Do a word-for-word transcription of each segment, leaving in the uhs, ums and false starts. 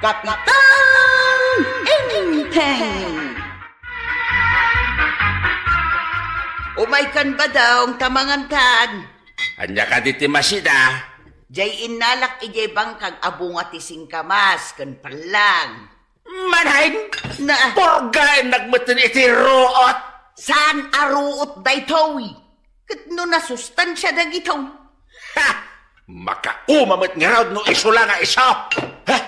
Kapitan Enteng! Umaykan, Badong, ta mangantan. Ania kadi ti masida? Jay innalak idiay bangkag a bunga ti singkamas ken pallang. Manay! Na. Purgaennak metten iti ruot! Saan a ruot daytoy? Ket no nasustansia dagitoy? Ha! Makauma met ngarud no isu la nga isu! Ha!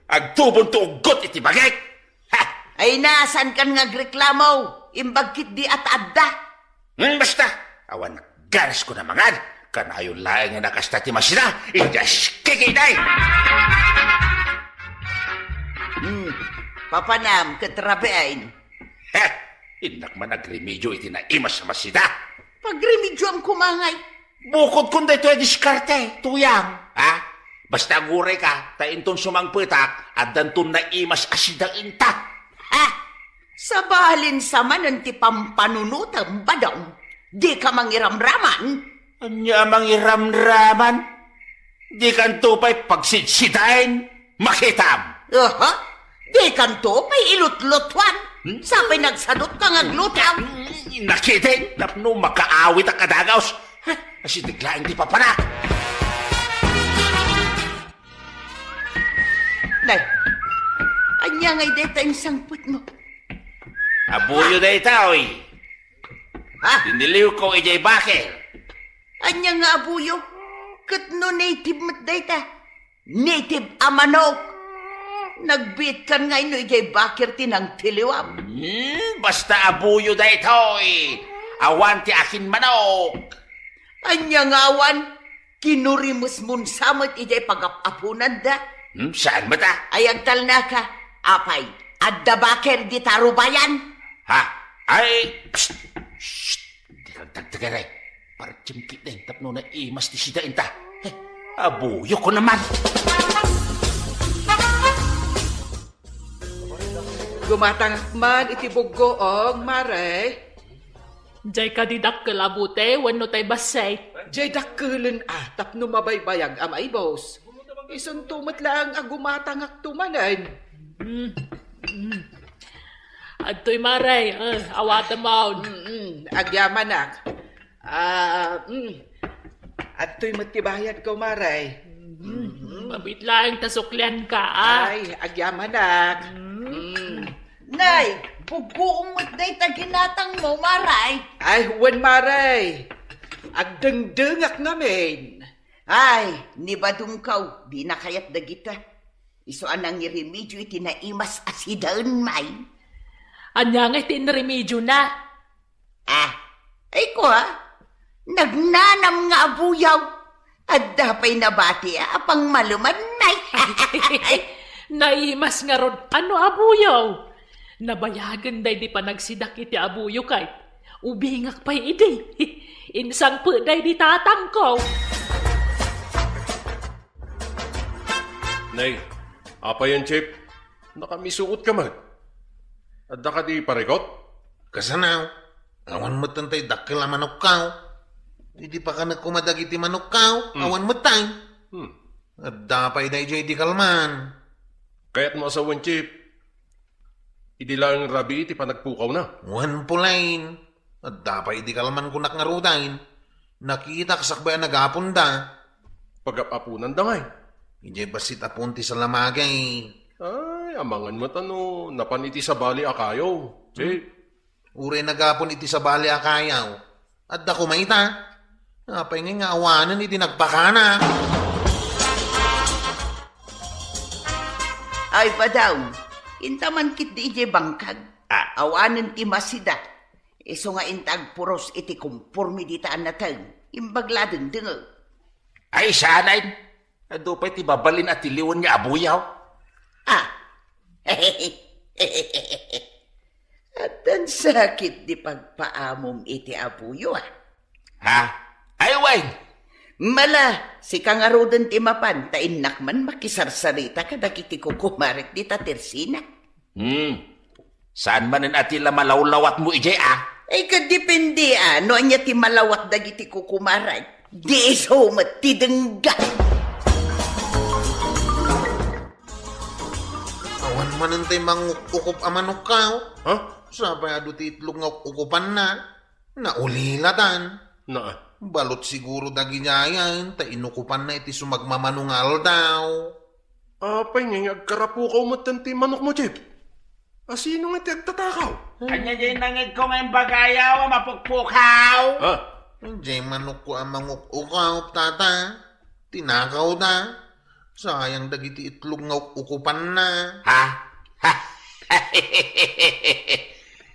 Agtubonto uggot iti bagik! Ha! Ay, nasankan nga agreklamo? Imbag ketdi a ta adda. Hmm, basta! Awan nagganas ko na mangan! Kanayon laeng nga nakasta ti masida! Inyas kikitay! Hmm, papanam ket rabiin. Heh! Innak man agremedio iti naimas a masida. Pagremedioam koma ngay. Bukodkon daytoy a diskarte, Tuyang. Ha? Basta agurayka, ta inton sumangpetak, addanton naimas a sidaenta. Ha? Sabalin sa manen ti pampanunotem, Badong. Dika mangiramraman? Ania a mangiramraman? Dikanto pay pagsidsidaen, makitam! Aha! Dikanto pay ilutlutuan! Hmm? Sapay nagsadutka nga aglutaw! Hmm, nakiteng tapno makaawit a kadagaws! Heh, asideg laeng ti papanak! Nay, ania ngay dayta insangpetmo? Abuyo dayta, oy! Ha? Tiniliwko idiay baker. Ania nga abuyo? Ket no native met dayta? Native a manok. Nagbiitkan ngay no idiay baker ti nangtiliwam. Hmm, basta abuyo daytoy. Awan ti akin manok. Ania nga awan? Kinurimusmon sa met idiay pagap-apunanda. Hmm, saan met a? Ay, agtalnaka. Apay, adda baker dita rubayan? Ha? Ay, psst, psst, dika agdagdagare. Partim ketdin tapno naimas ti sidaenta. Heh, abuyokon a man. Gumatangak man iti buggoong, mare. Jay kadi dakkel a bute wenno tay bassit? Jay dakkelen a tapno mabaybayag a maibus. Isunto met laeng a gumatangakto manen. Mm. Mm. Adtoy, mare. Eh, awatem on. Mm, mm. Agyamanak. Ah, mm. Adtoy met ti bayadko, mare. Mm. Mm. Mabiit laeng ta suklianka, ah. Ay, agyamanak. Mm. Mm. Nay, buggoom met dayta ginatangmo, mare. Ay, wen, mare. Agdengdengak ngamin. Ay, ni Badongko, dina kayat dagita. Isu a nangiremedio iti naimas a sidaen, may. Ania ngay ti inremediona? Ah, ay kua, nagnanam nga abuyaw. Adda pay nabati a pangmaleman, may. Naimas ngarud a no abuyaw. Nabayagen daydi panagsidak iti abuyo kay ubingak pay idi. Insangpet daydi tatangko. Nay, apayen, Chief? Nakamisuot ka met. Adda kadi parikut? Kasano? Awan metten tay dakkel a manokko. Idi pakanek koma dagiti manokko, Hmm. awan metten. Hmm. Adda pay daydiay di kalman. Kayatmo a sawen, Chief, idi laeng rabii ti panagpukawna. Wen, Pulain. Adda pay idi kalman kunak ngaruden. Nakitak sakbay a nagaponda. Pagap-aponanda ngay? Idiay bassit a puon ti salamagay. Ay, amangan met a no napan iti sabali a kayo. Di, Hmm. Uray nagapon iti sabali a kayaw. Adda koma ita. Apay ngay nga awanen idi nagpakana? Ay, Badong, inta man ketdi idiay bangkag. Ah. Awanen ti masida. Isu nga inta agpuros iti komporme dita a nateng. Imbag la dengdengngeg. Ay, saanen. Adu pay ti mabalin a tiliwen nga abuyaw. Ah. Addan sakit di pagpaamom iti abuyo, ah. Ha? Ay, wen! Mala, sika ngaruden ti mapan, ta innak man makisarsarita kadagiti kukumarek dita tersina. Hmm. Saan manen a ti la malawlawatmo idiay, a? Ay, kadepende, a, no ania ti malawat dagiti kukumarek. Di isu met ti dengga. Awan manen tay manguk-ukup a manokkaw. Ha? Sapay adu ti itlog nga uk-ukupanna. Naulilatan. Na. Balot siguro dagidiayen ta inukupanna iti sumagmamano nga aldaw. Apay ngay nga agkarapukaw metten ti manokmo, Jeep? Asino nga ti agtatakaw? Ania jay nangegko nga imbagayo a mapukpukaw? Ha? Jay manokko a manguk-ukup, tata. Tinakawda. Sayang dagiti itlog nga uk-ukupanna. Ha?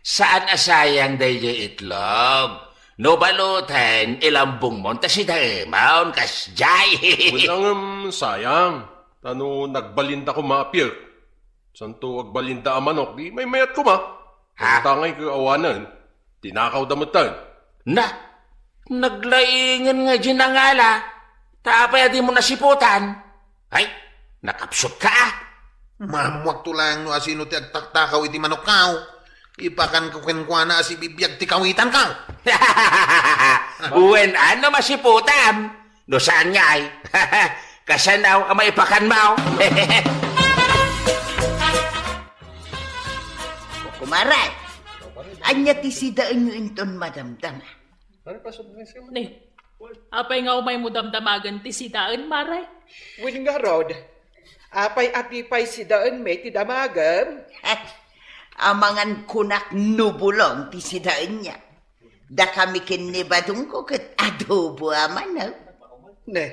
Saan a sayang daydiay itlog? No baluten, ilambongmon ta sidaemon, kasdiay. Wen, ngem sayang. Ta no nagbalinda koma a pork, santo agbalinda a manok, di maymayat koma. Ha? Tangay ket awanen, tinakawda metten. Na, naglaingen nga di nangala. Ta apay a dimo nasiputan? Ay, nakapsutka, a. Maammoakto laeng no asino ti agtaktakaw iti manokkaw. Ipakanko kenkuana a sibibiag ti kawitankaw. Wen, ano masiputam? No saan ngay? Kasano a maipakanmo? Kumare, ania ti sidaenyo inton madamdama? Ni, apay nga umaymo damdamagen ti sidaen, mare? Wen ngarud, apay a ti pay sidaenmi ti damagem? Amangan kunak no bulong ti sidaenyo. Dakami ken ni Badongko ket adobo a manok. Ne,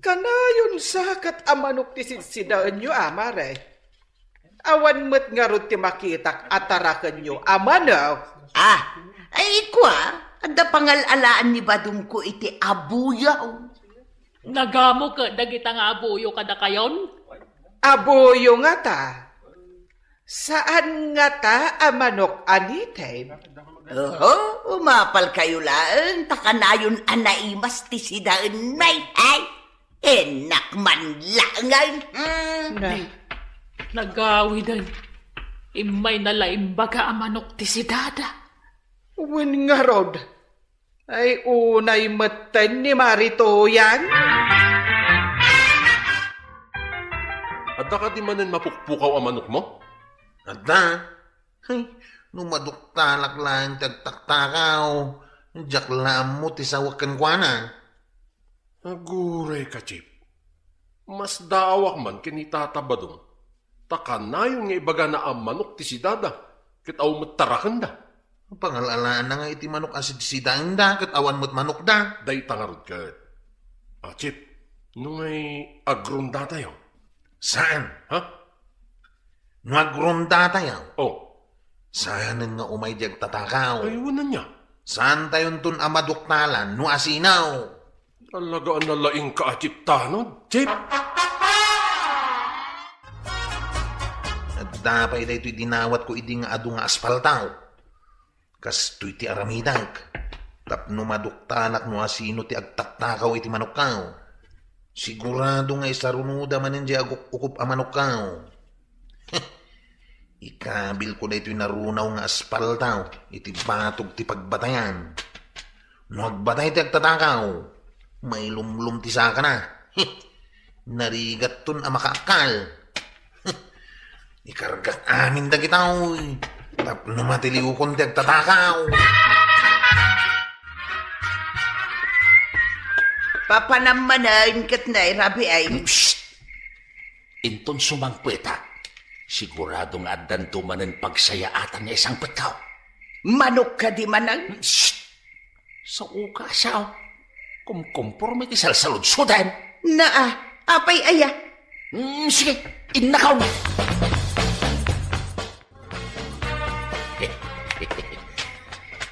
kanayon sa ket a manok ti sidsidaenyo, a, mare? Awan met ngarud ti makitak a tarakenyo a manok. Ah, ay, kua, adda pangal-alaan ni Badongko iti abuyo. Nagamo ket dagita nga abuyo kadakayon? Abuyo ngata? Saan ngata a manok a nitem? Oho, umapalkayo laeng ta kanayon a naimas ti sidaenmi, ay! Innak man laengen. Hmm. Na. Nagawiden. Immayna la imbaga a manok ti sidada. Wen ngarud, ay unay metten ni Marito yan? Adda kadi manen mapukpukaw a manokmo? Adda. Ay, no maduktalak laeng ti agtaktakaw, diak la ammo ti sawek kenkuana. Aguray ka, Chief. Masdaawak man ken ni Tata Badong, ta kanayon nga ibagana a manok ti sidada, ket awan met tarakenda. Pangal-alaanna nga iti manok a sidsidaenda, ket awan met manokda. Dayta ngarud ket. Ah, Chief, no ngay agrondatayo? Saan? Ha? No agrondatayo? Oh. Saanen nga umay di agtatakaw. Ay, wen ania? Saantayonton a maduktalan no asino. Talaga a nalaingka a Chief tanod, Chief. Adda pay daytoy dinawatko idi nga adu nga aspalto. Kastoy ti aramidek. Tapno maduktalak no asino ti agtaktakaw iti manokko. Sigurado nga isarunoda manen diay aguk-ukup a manokko. Ikabilko daytoy narunaw nga aspalto iti batog ti pagbatayan. No agbatay ti agtatakaw, mailumlom ti sakana. Narigatton a makaakkal. Ikargak amin dagitoy tapno matiliwkon ti agtatakaw. Papanam manen ket nairabiay. Psst! Inton sumangpeta, sigurado nga addanto manen pagsayaatan nga isangpetko. Manok kadi manen? Psst! Sao ka, sao? Kumkomporme ti salsaludsodan. Naa, apay aya? Mm, sige, innakaw.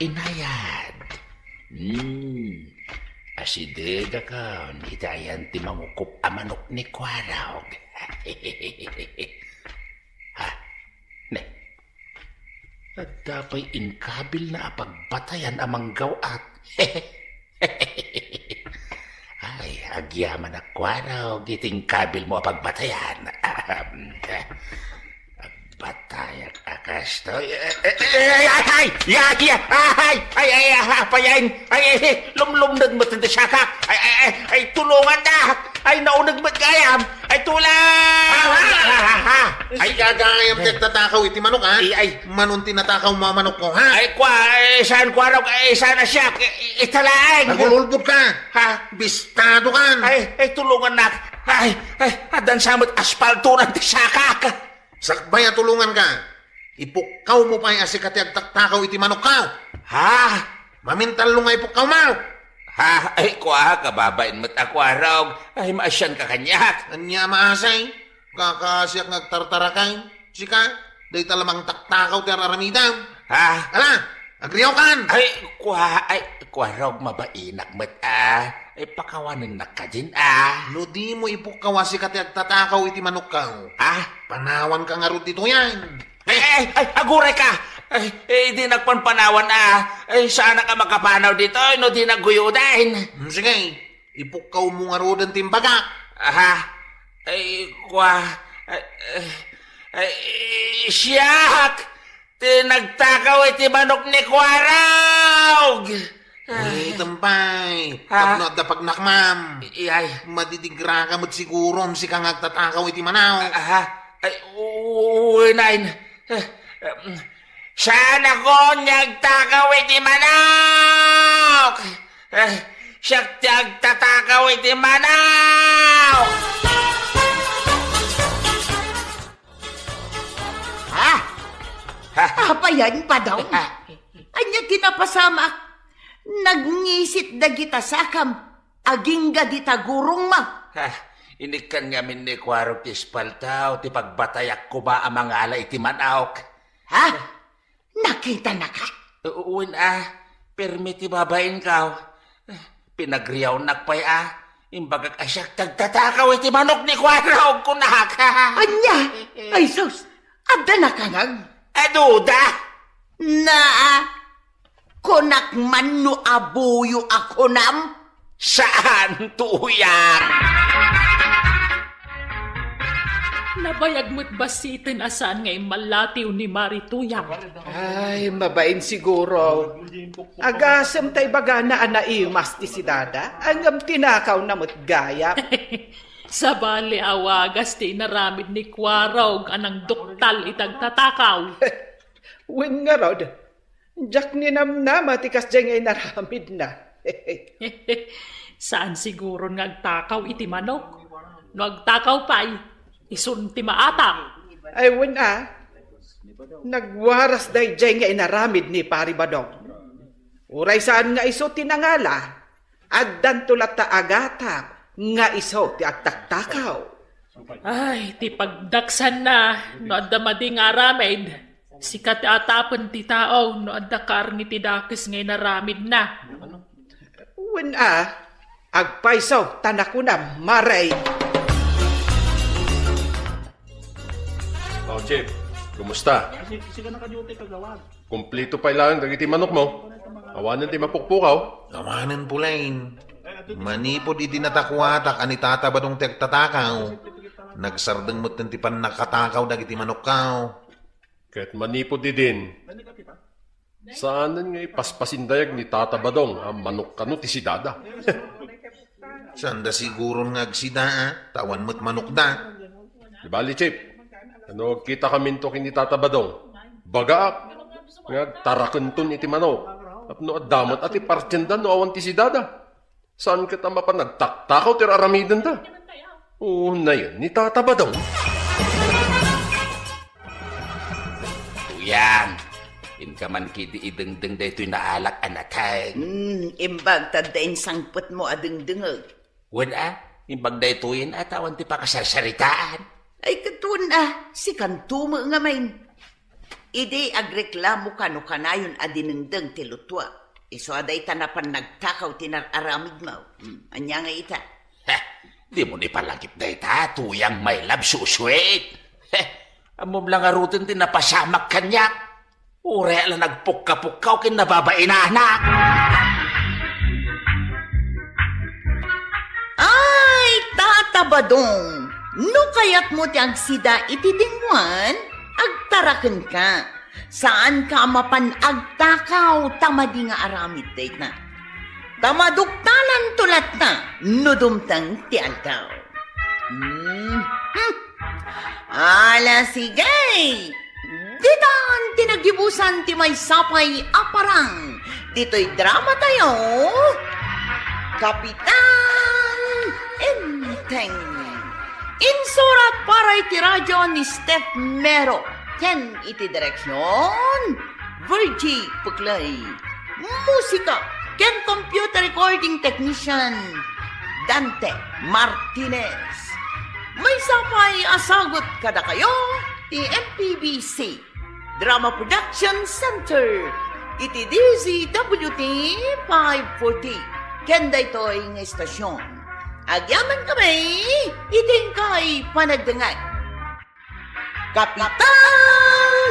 Inayad. Hmm. Asidegakon iti ayan ti mangukup a manok ni Kuarog. Ha? Ne. Adda pay inkabilna a pagbatayan a manggaw-at. Ay, agyaman a Kuarog iti inkabilmo a pagbatayan. Ahem. Batayak a kastoy. Eh, eh, eh, ay, ay, ay, ay, ay, ay, ay, ay, ay, ay, ay, ay, ay, lumlumned met ti siakak. Ay, ay, ay, ay, tulongandak. Ay, nauneg met gayam. Ay, tulong! Ah, ah, ah, ah, ah. Ay, gagayam ti agtatakaw iti manok, ha? Ay, ay. Manon ti natakaw mo a manokko, ha? Ay, kua, eh, saan, Kuarog? Eh, saan a siak? Eh, eh, ita laeng. Nagululbod ka. Ha? Bistado kan. Ay, ay, tulungannak. Ay, ay, addan sa met aspaltonan ti sakak. Sakbay a tulonganka. Ipukkaw mo pay a sika ti agtaktakaw iti manokko. Ha? Mamintallo nga ipukkaw mo. Ha? Ay, kua, kababain met a Kuarog. Ay, maasianka kaniak. Ania a maasi? Kaka, siak nga agtartarakay. Sika, dayta la mangtaktakaw ti ar-aramidem. Ha? Ala, agriawkan! Ay, kua, ay, Kuarog, mabainak met a. Ay, pakawanennak kadin a. No dimo ipukkaw a sika ti agtatakaw iti manokko. Ah? Panawanka ngarud ditoyen. Ay, ay, ay, agurayka! Ay, eh, dinak panawan a. Ay, saanak a makapanaw ditoy no dinak guyoden. Hmm, sige, ipukkaw mo ngaruden ti imbagak. Aha. Ay, kua. Ay, ay, ay, siak! Ti nagtakaw iti manok ni Kuarog! Ay, item pay. Ha? Tapno adda pagnakmam. Iyay. Madidigraka met sigurom sika nga agtatakaw iti manok. Aha. Ay, u-, unayen. Eh, em, saan ako nga agtakaw iti manok? Eh, siak ti agtatakaw iti manok! Ha? Ha? Apay a, Badong? Ha? Ania ti napasamak? Nagngisit dagita sakam. Agingga dita gurongmo. Ha? Inikkan ngamin ni Kuarog ti espaltaw, ti pagbatayak koma a mangala iti manok. Ha? Nakitanaka? Wen a, permi ti babainko. Pinagriawnak pay a. Imbagak a siak ti agtatakaw iti manok ni Kuarog, kunak. Ania? Ay sus, adda nakangag? Aduda? Naa, kunak man no abuyo a kunam? Saan, Tuyang? Nabayag met bassiten a saan nga immallatiw ni Mari Tuyang. Ay, mabain siguro. Agasem ta ibagana a naimas ti sidada, ngem tinakawna met gayam. Sabali a wagas ti inaramid ni Kuarog a nangduktal iti agtatakaw. Wen ngarud, diak ninamnama ti kasdiay nga inaramidna. Saan siguron nga agtakaw iti manok. No agtakaw pay, isun ti maatak. Ay, wen a, nagwaras daydiay nga inaramid ni Pari Badong. Uray saan nga isu ti nangala, addanto latta a gatang nga isu ti agtaktakaw. Ay, ti pagdaksanna, no adda madi nga aramid, sika ti atapen ti tao, no adda karni ti dakes nga inaramidna. Wen a, agpayso, ta nakunam, Mari. Oh, Chief, kumusta? Kumplito pay laeng dagiti manokmo. Awanen ti mapukpukaw. Awanen pulayen. Manipud idi natakuatak a ni Tata Badong ti agtatakaw, nagsardeng metten ti pannakatakaw dagiti manokko. Ket manipud idin, saanen nga ipaspasindayag ni Tata Badong a manok kano ti sidada. Saanda siguron nga agsida, a, ta awan met manokda. Di bali, Chief. Ano, agkitakaminto ken ni Tata Badong. Bagaak nga agtarakenton iti manok. Tapno adda met a ti partienda no awan ti sidada. Saan ket a mapan nagtaktakaw ti ar-aramidenda? Unayen ni Tata Badong. Tuyang, inka man kidi idengdeng daytoy naalak a nateng. Hmm, imbag ta adda insangpetmo a dengdengek. Wen a, imbag daytoyen a ta awan ti pakasarsaritaan. Ay, ket wen a, sikanto met ngamin. Idi agreklamo kano kanayon a dinengdeng ti lutua, isu a dayta napan nagtakaw ti nar-aramidmo. Hmm, ania nga ita? Heh, dimo ni palagip dayta, Tuyang, my love, so sweet. Heh, ammom la ngaruden ti napasamak kaniak. Uray la nagpukka-pukkaw ken nababainanak. Ay, Tata Badong, no kayatmo ti agsida iti dingoan, agtarakenka. Saanka a mapan agtakaw ta madi nga aramid dayta. Ta maduktalanto latta no dumteng ti aldaw. Hmm. Hmm. Ala, sige! Ditan ti naggibusan ti maysa pay a parang ditoy drama tayo, Kapitan Enteng. Insurat para iti radyo ni Steph Mero ken iti direksyon, Virgie Puclay. Musika ken computer recording technician, Dante Martinez. Maysa pay a sagut kadakayo ti M P B C Drama Production Center iti D Z W T five forty. Ken daytoy nga estasyon, agyamankami iti inkay panagdengngeg. Kapitan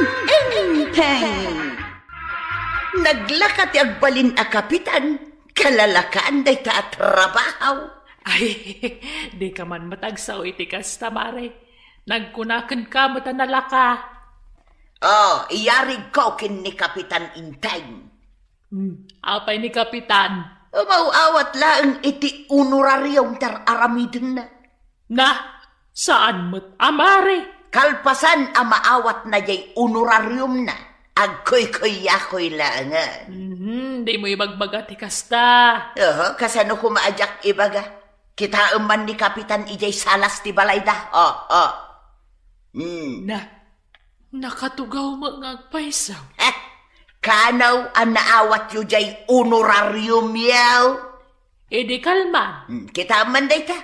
Enteng. Naglaka ti agbalin a kapitan, kalalakaan dayta a trabaho. Ay, dika man met agsao iti kasta, Mare. Nagkuna kenka met a nalaka. Oh, iyarigko ken ni Kapitan Enteng. Hmm, apay ni Kapitan? Umaw-awat laeng iti honorarium ti ar-aramidenna. Na, saan met a, Mare? Kalpasan a maawatna jay honorariumna, agkuykuyakoy laengen. Mhm, dimo ibagbaga ti kasta. Oho, kasano koma a diak ibaga? Kitaem man ni Kapitan ijay salas ti balayda. Oh, oh. Hmm. Na, nakatugaw met nga agpayso. Eh, kanaw a naawatyo jay honorariumyo? Idi kalman. Hmm, kitaem man dayta.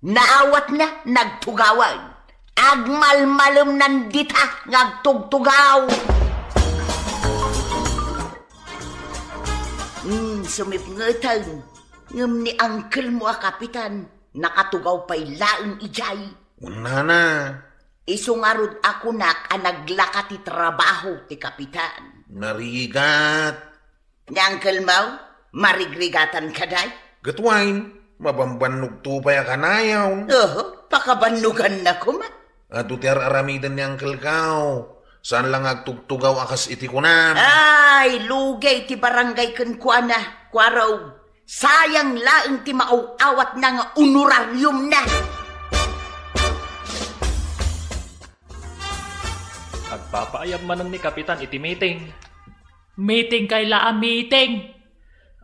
Naawatna, nagtugawan. Agmalmalemnan dita nga agtugtugaw. Hmm, sumipngeten. Ngem ni angkelmo a kapitan, nakatugaw pay laeng idiay. Kunana. Isu ngarud a kunak a naglaka ti trabaho ti kapitan. Narigat. Ni angkelmo, marigrigatan kadi? Ket wen, mabambannogto pay a kanayon. Oho, pakabannoganna koma. Adu ti ar-aramiden ni angkelko. Saan la nga agtugtugaw a kas iti kunam. Ay, lugay ti barangay kenkuana, kuarog. Sayang laeng ti maaw-awatna nga honorariumna. Agpapaayab manen ni Kapitan iti meeting. Meeting kay la a meeting.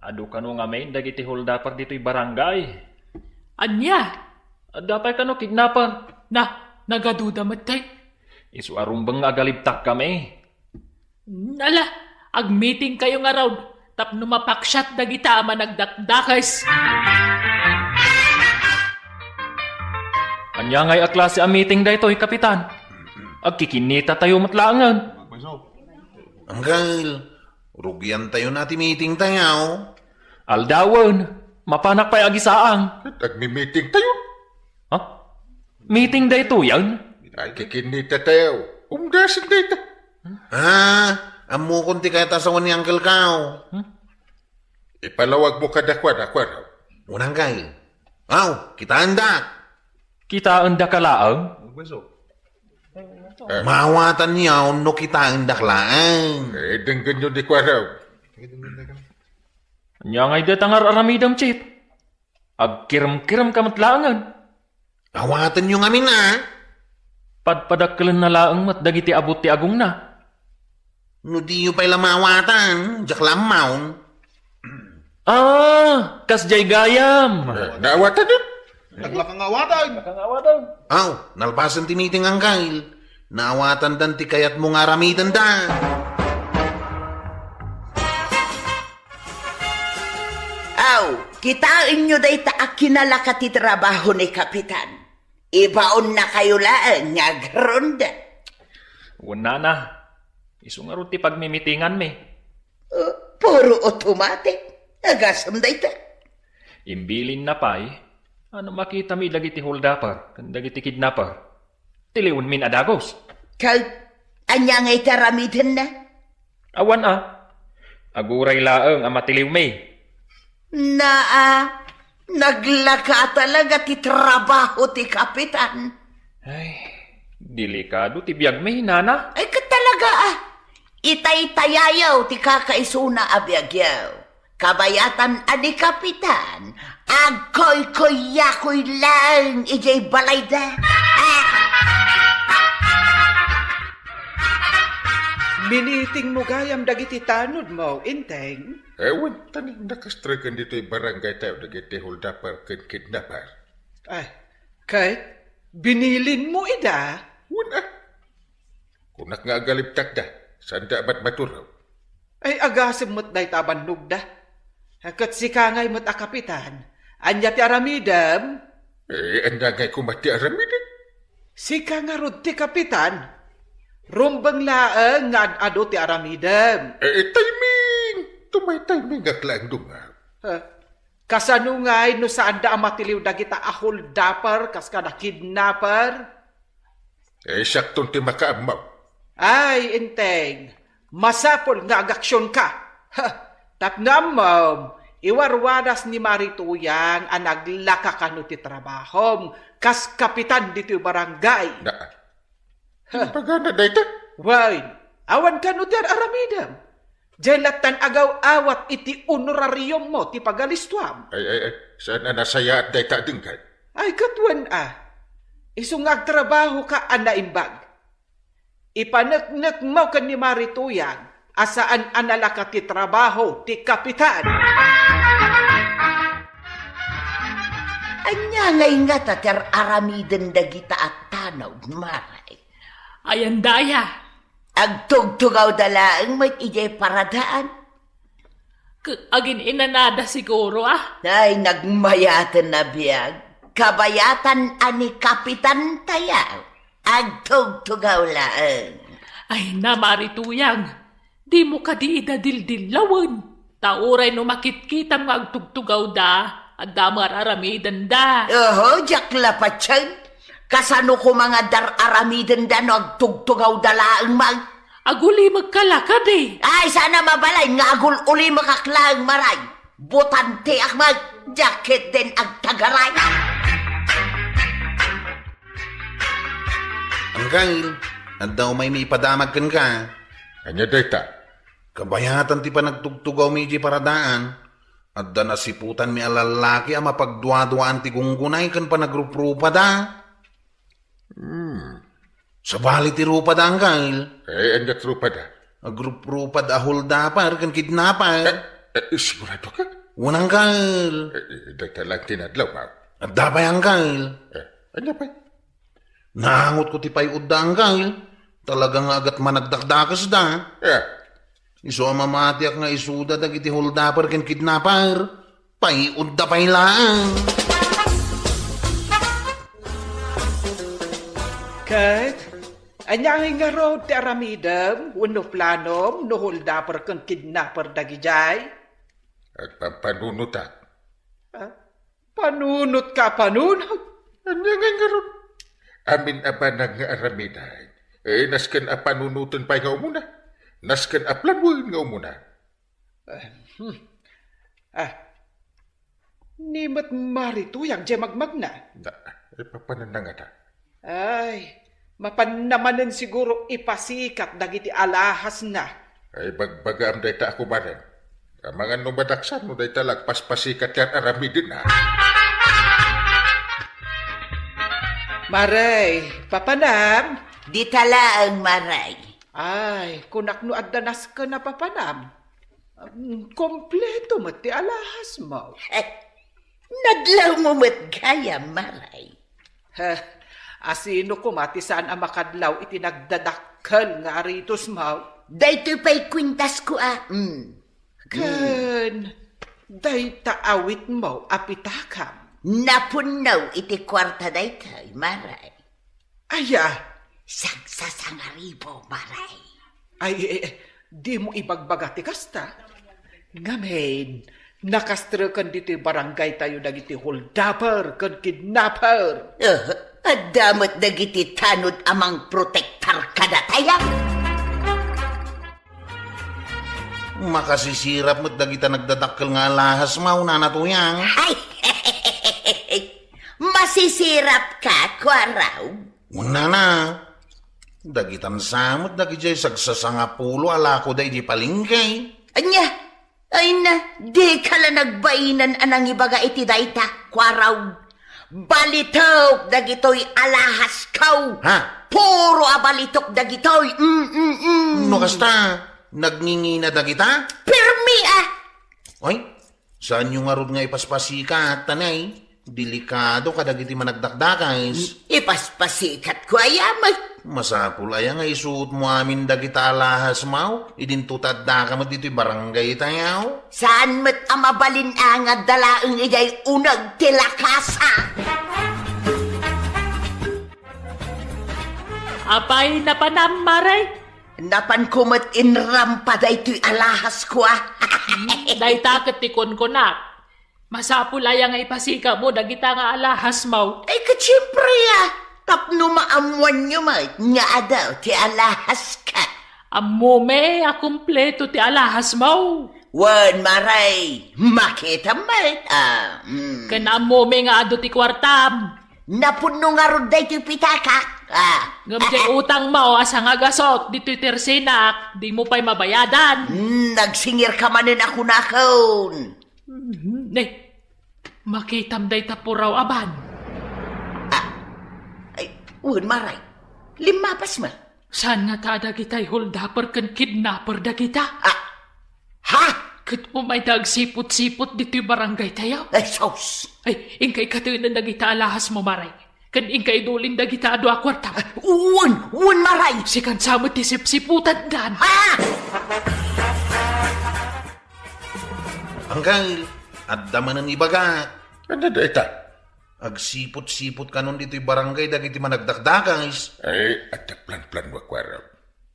Adu kano ngamin dagiti holdaper ditoy barangay. Ania? Adda pay kano kidnapper. Na, nagaduda met kay. Isu a rumbeng nga agalibtak kami. Ala, agmeeting kayo ngarud tapno mapaksiat dagita a managdakdakes. Ania ngay a klase a meeting daytoy, Kapitan? Agkikinnita tayo met laengen. Angkel, rugian tayo na ti meeting tayo. Aldawen, mapanak pay agisaang. Agmi-meeting tayo. Ha? Meeting daytoyen? Agkikinnita tayo. Umdasen dayta. Ah, ammokon ti kayat a sawen ni Uncle Kao. Hmm? Ipalawagmo kadakuada, kuada. Unang kay. Aw, kitaendak. Kitaendaka laeng? Eh. Maawatanyo no kitaendak laeng. Eh, denggenyo di kuada. Ania ngay dayta nga ar-aramidem, Chief? Agkiremkirem ka met laengen. Awatenyo ngamin, a. Padpadakkelenna laeng met dagiti abut ti agongna. No diyo pay la maawatan, diak la ammaon. Ah, kasdiay gayam. Eh, naawatan yun. Naglaka nga awatan. Naglaka nga awatan. Aw, nalpasen ti meeting, Angkel. Naawatandan ti kayatmo nga aramidenda. Aw, kitaenyo dayta a kinalaka ti trabaho ni Kapitan. Ibaonnakayo laeng nga agronda. Wen, nana, isu ngarud ti pagmimitinganmi. Uh, puro automatic. Agasem dayta. Imbilinna pay, a no makitami dagiti holdaper ken dagiti kidnapper, tiliwenmin a dagus. Ket ania ngay ti aramidenna? Awan a. Aguray laeng a matiliwmi. Naa, naglaka talaga ti trabaho ti kapitan. Ay, delikado ti biagmi, nana. Ay, ket talaga, a. Itaytayayo ti kakaisuna a biagyo. Kabayatan a ni kapitan, agkoykoyakoy laeng idiay balayda. Ah! Binitingmo gayam dagiti tanodmo, Enteng? Awan, ta nakastreken ditoy barangaytayo dagiti holdaper ken kidnaper. Ay, ket binilinmo ida? Wen a. Kunak nga agalibtakda, saanda a matmaturog. Ay, agasem met dayta a bannogda. Ket sika ngay met a kapitan, ania ti aramidem? Eh, ania ngay koma ti aramidek? Sika ngarud ti kapitan. Rumbeng laeng nga ad-adu ti aramidem. Eh, timing! Tumay timing nga laeng dunga. Ha? Kasano ngay no saanda a matiliw dagita a holdaper kas kada kidnaper? Eh, siakton ti makaammo. Ay, Enteng, masapul nga agaksionka. Ha, tapno ammom, iwarwadas ni Mari Tuyang a naglaka kano ti trabahom kas kapitan ditoy barangay. Na, ha. Impagana dayta? Wen, awan kano ti ar-aramidem. Diay lattan agaw-awat iti honorariummo ti pagalistuam. Ay, ay, ay, saan a nasayaat dayta a denggen? Ay, ket wen a. Isu nga agtrabahoka a naimbag. Ipaneknekmo ken ni Mari Tuyang a saan a nalaka ti trabaho ti kapitan. Ania ngay ngata ti ar-aramiden dagita a tanod, Mari? Ayan daya. Agtugtugawda laeng met idiay paradaan. Ket agin-inanada siguro, a? Ay, nagmayaten a biag. Kabayatan a ni Kapitan tayaw. Agtugtugaw laeng. Ay, na, Mari Tuyang, dimo kadi ida dildillawen. Ta uray no makitkitam nga agtugtugawda, adda met ar-aramidenda. Oho, diak la patien. Kasano koma nga adda ar-aramidenda no agtugtugawda laeng man? Agulimekka la kadi? Ay, saan a mabalin nga agul-ulimekak laeng, Maray. Butantiak met, diak ketdin agtagaray. Angkel, adda umaymi ipadamag kenka. Ania dayta? Kabayatan ti panagtugtugawmi idiay paradaan. Adda nasiputanmi a lallaki a mapagduaduaan ti gunggunay ken panagruprupada. Hmm. Sabali ti rupada, Angkel. Eh, ania ti rupada? Agruprupad a holdaper ken kidnaper. Eh, eh, siguradoka? Wen, Angkel. Eh, eh, dayta laeng ti nadlaw, ma. Adda pay, Angkel. Eh, ania pay? Naangotko ti pay-udda, Angkel. Talaga nga agat managdakdakesda. Eh. Isu a mamatiak nga isuda dagiti holdaper ken kidnaper, pay-udda pay laeng. Ket, ania ngay ngarud ti aramidem wenno planom no holdaper ken kidnaper dagidiay? Agpampanunotak. Ah? Panunotka a panunot? Ania ngay ngarud? Amin a banag nga aramiden, eh, nasken a panunoten pay nga umuna. Nasken a planoen nga umuna. Ah, hmm. Ah, ni met Mari Tuyang diay magmagna. Na, eh, papananna ngata? Ay, mapanna manen siguro ipasikat dagiti alahasna. Ay, bagbagaam dayta a kumaren. Amangan no madaksan no dayta la agpaspasikat ti ar-aramidna. Maray, papanam? Dita laeng, Maray. Ay, kunak no adda nasken a papanam. Mm, kompleto met ti alahasmo. Eh, nadlawmo met gayam, Maray. Heh, asino koma ti saan a makadlaw iti nagdadakkel nga aritosmo? Daytoy pay kuentasko a, mm. Ken dayta awitmo a pitakam? Napunno iti kuarta daytoy, Maray. Aya? Sagsasangaribo, Maray. Ay, eh, eh, dimo ibagbaga ti kasta? Ngamin, nakastreken ditoy barangaytayo dagiti holdaper ken kidnaper. Eh, adda met dagiti tanod a mangprotektar kadatayo. Makasisirap met dagita nagdadakkel nga alahasmo, Nana Tuyang. Ay, masisirapka, Kuaraw? Wen, Nana. Dagitan sa met dagidiay sagsasangapulo a lakoda idiay palengke. Ania? Ay na, dika la nagbainan a nangibaga iti dayta, Kuaraw. Balitok dagitoy alahasko. Ha? Puro a balitok dagitoy. Mm, mm, mm. No kasta, nagngingina dagita? Permi, ah! Oy, saanyo ngarud nga ipaspasikat, tanay? Delikado kadagiti managdakdakes. Ipaspasikatko aya met. Masapul aya nga isuotmo amin dagita alahasmo, idinto ta addaka met ditoy barangay tayo. Saan met a mabalin a nga adda laeng idiay uneg ti lakasa? Apay napanam, Mare? Napanko met inrampa daytoy alahasko, ah. Hmm, dayta ket ti kunkunak. Masapul aya nga ipasikatmo dagita nga alahasmo? Ay, ket siempre, ah. Tapno maammoanyo met nga adu ti alahaska. Ammom a kumpleto ti alahasmo? Wen, Mare, makitam met, ah, mm. Ken ammom nga adu ti kuartam? Napunno ngarud daytoy pitakak, ah. Ngem diay utangmo a sangagasut ditoy tersenak, dimo pay mabayadan. Mm, nagsingirka manen a kunakon. Mhm. Ne, makitam dayta puraw a ban. Ah, ay, wen, Mare. Limmapas met. Saan ngata a dagitay holdaper ken kidnaper dagita? Ah, ha? Ket umayda agsipot-sipot ditoy barangay tayo? Ay, sus! Ay, inka ikatenen dagita alahasmo, Mare. Ken inka idulin dagita a dua a kuartam. Ah, wen, wen, Mare. Sikan sa met ti sipsiputandan. Ha? Angkel, adda manen ibagak. Ania dayta? Agsipot-sipot kanon ditoy barangay dagiti managdakdakes. Ay, adda planplano a kuarok.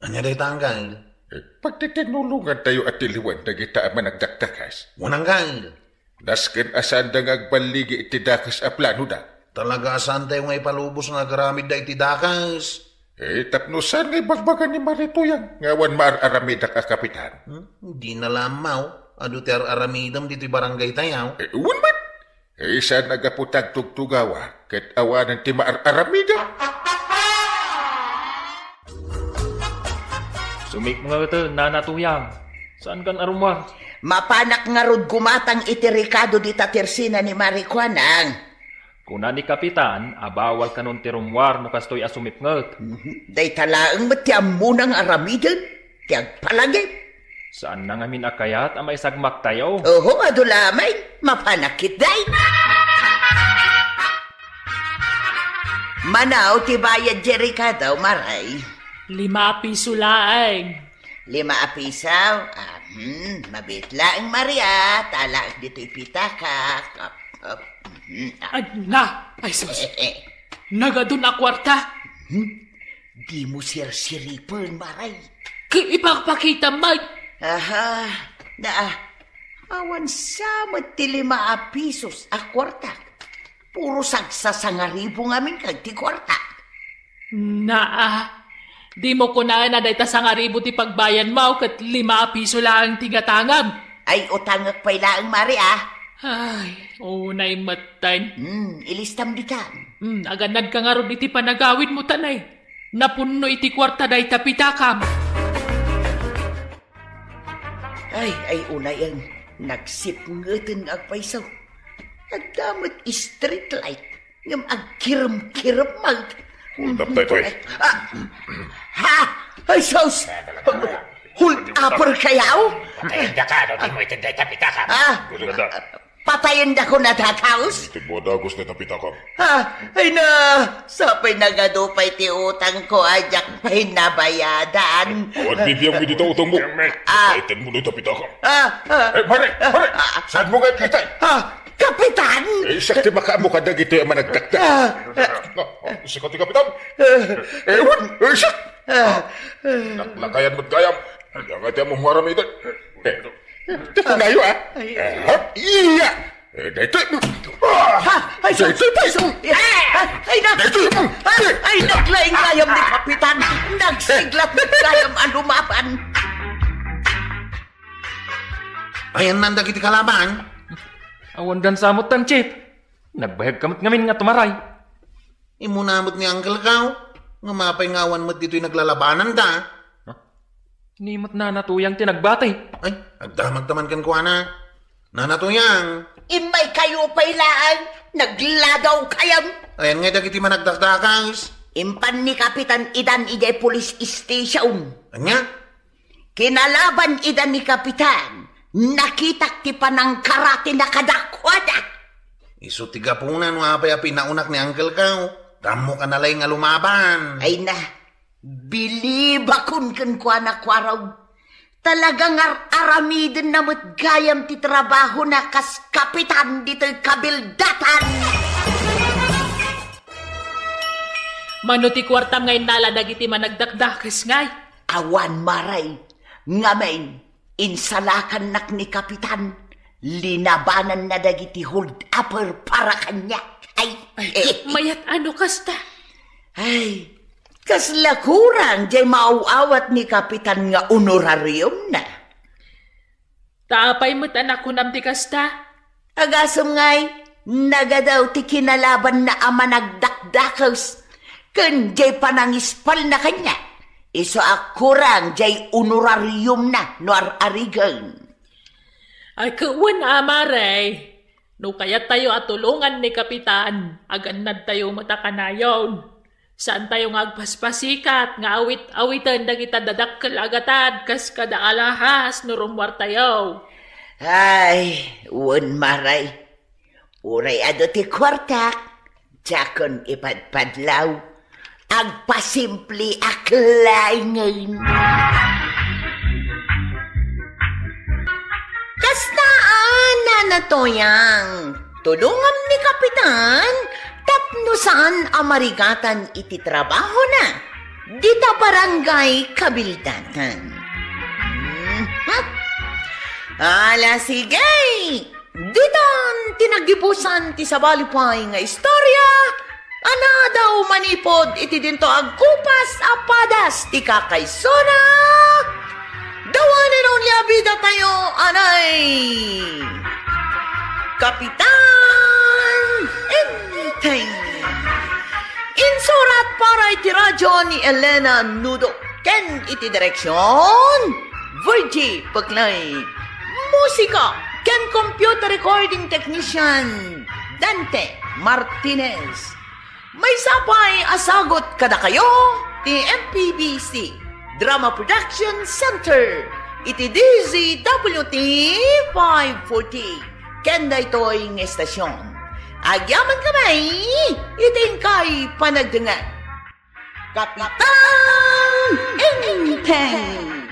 Ania dayta, Angkel? Eh, pagtitinulongantayo a tiliwan dagita a managdakdakes. Wen, Angkel. Nasken a saanda nga agballigi iti dakes a planoda. Talaga a saantayo nga ipalubos nga agaramidda iti dakes. Eh, tapno saan nga ibagbaga ni Mare Tuyang nga awan maar-aramidak a kapitan? Hmm? Dina la ammo. Adu ti ar-aramidem ditoy barangay tayo. Eh, wen met. Eh, saan a gapu ta agtugtugawak ket awanen ti maar-aramidek? Sumipnget, Nana Tuyang. Saankan a rummuar? Mapanak ngarud gumatang iti rekado dita tersena ni Mare Kuanang. Kuna ni Kapitan a bawal kanon ti rummuar no kastoy a sumipnget. Mhm. Dayta laeng met ti ammona nga aramiden ti agpalagip. Saanna ngamin a kayat a maisagmaktayo? Oho, adu laeng. Mapanak ketdi. Mano ti bayad diay rekado, Mare? Lima a piso laeng. Lima a piso? Ah, hmm, mabiit laeng, Mare, ah. Talaek ditoy pitakak. Op, op, mhm, ah. Ala, ay sus. Nagadun a kuarta. Hmm? Dimo sirsiripen, Mare. Ket ipakpakitam met. Aha, na, ah, awan sa met ti lima a pisos a kuartak. Puro sagsasangaribu ngamin kag ti kuartak. Naa, dimo kunaen a dayta sangaribu ti pagbayadmo ket lima a piso laeng ti gatangem. Ay, utangek pay laeng, Mare, ah. Ay, unay metten. Hmm, ilistam ditan. Hmm, agannadka ngarud iti panagawidmo, tanay. Napunno iti kuarta dayta pitakam. Ay, ay, unayen, nagsipngeten nga agpayso. Adda met street light, ngem agkirem-kirem met. Hold up, Daytoy. Ay, ah, ha? Ay, sus! Hold upper kayaw? Patayen daka, no, dimo itedda ita pitakam. Ah, patayen dako na, Dakaus? Itedmo a dagus na ita pitakam. Ah, ay na, sapay nagadu pay ti utangko a diak pay nabayadan. Awan bibiangmi dita utangmo. Ah. Itedmo na ita pitakam. Ah, ah. Eh, pare, pare! Ah. Saanmo nga itay? Ah, Kapitan! Eh, siak ti makaammo kadagitoy a managdakdak. Ah. No, oh, sika ti Kapitan? Eh, wen, eh, siak! Ah. Naklakayan met gayam. Ania nga ti ammom nga aramiden? Eh, ti kunayo, ah. Ay. Eh, ha? Iya! Eh, daytoy. Ah! Ha? Ay, sus! Daytoy! Ay, ay, nak-, daytoy! Ah! Ay, naglaing gayam ni Kapitan! Nagsiglat met gayam a lumaban! Ayannan dagiti kalaban? Awan dan samot tan, Chief. Nagbayag ka met ngamin nga tumaray. Immuna met ni Uncle Kao, nga mapay nga awan met ditoy naglalabanan da. Huh? Ni met Nana Tuyang ti nagbati. Ay, agdamag ta man kenkuana. Nana Tuyang, Immaykayo pay laeng, nagladawkayam. Ayan nga dagiti managdakdakes. Impan ni Kapitan idan idiay police station. Ania? Kinalaban ida ni Kapitan, nakitak ti panangkaratina kadakuada. Isu ti gapuna no apay a pinaunak ni Uncle Kao. Dammo ka nalay nga lumaban. Ay na, bilibakon kenkuana, Kuarog. Talaga nga ar-aramidenna met gayam ti trabahona kas kapitan ditoy kabildatan. Mano ti kuartam nga innala dagiti managdakdakes ngay? Awan, Maray. Ngamin, insalakannak ni Kapitan. Linabananna dagiti hold-upper para kaniak. Ay, Ay, eh, mayat ano kasta? Ay, kasla kurang jay maaw-awat ni Kapitan nga honorariumna. Ta apay met a nakunam ti kasta? Agasem ngay, nagadaw ti kinalabanna a managdakdakes ken jay panangispalna kaniak. Isu a kurang jay honorariumna no ar-arigen. Ay, ket wen, Maray, no kayattayo a tulongan ni Kapitan, agannadtayo met a kanayon. Saantayo nga agpaspasikat nga awit-awiten dagita dadakkel a gatad kas kada alahas no rummuartayo. Ay, wen, Maray. Uray adu ti kuartak, diakon ipadpadlaw. Agpasimpliak laengen. Kasta a, Nana Toyang, tulongam ni Kapitan tapno saan a marigatan iti trabahona dita barangay kabildatan. Mhm. Ala, sige. Ditan ti naggibusan ti sabali pay nga istorya a nadaw manipud iti dinto agkupas a padas ti kakaisuna. The one and only a bidatayo, anay, Kapitan Enteng. Insurat para iti radyo ni Elena Nudo ken iti direksion, Virgie Peclay. Musika ken computer recording technician, Dante Martinez. Maysa pay a sagut kadakayo ti M P B C Drama Production Center iti D Z W T five forty. Ken daytoy nga estasion, agyaman kami iti inkay panagdengngeg. Kapitan Enteng!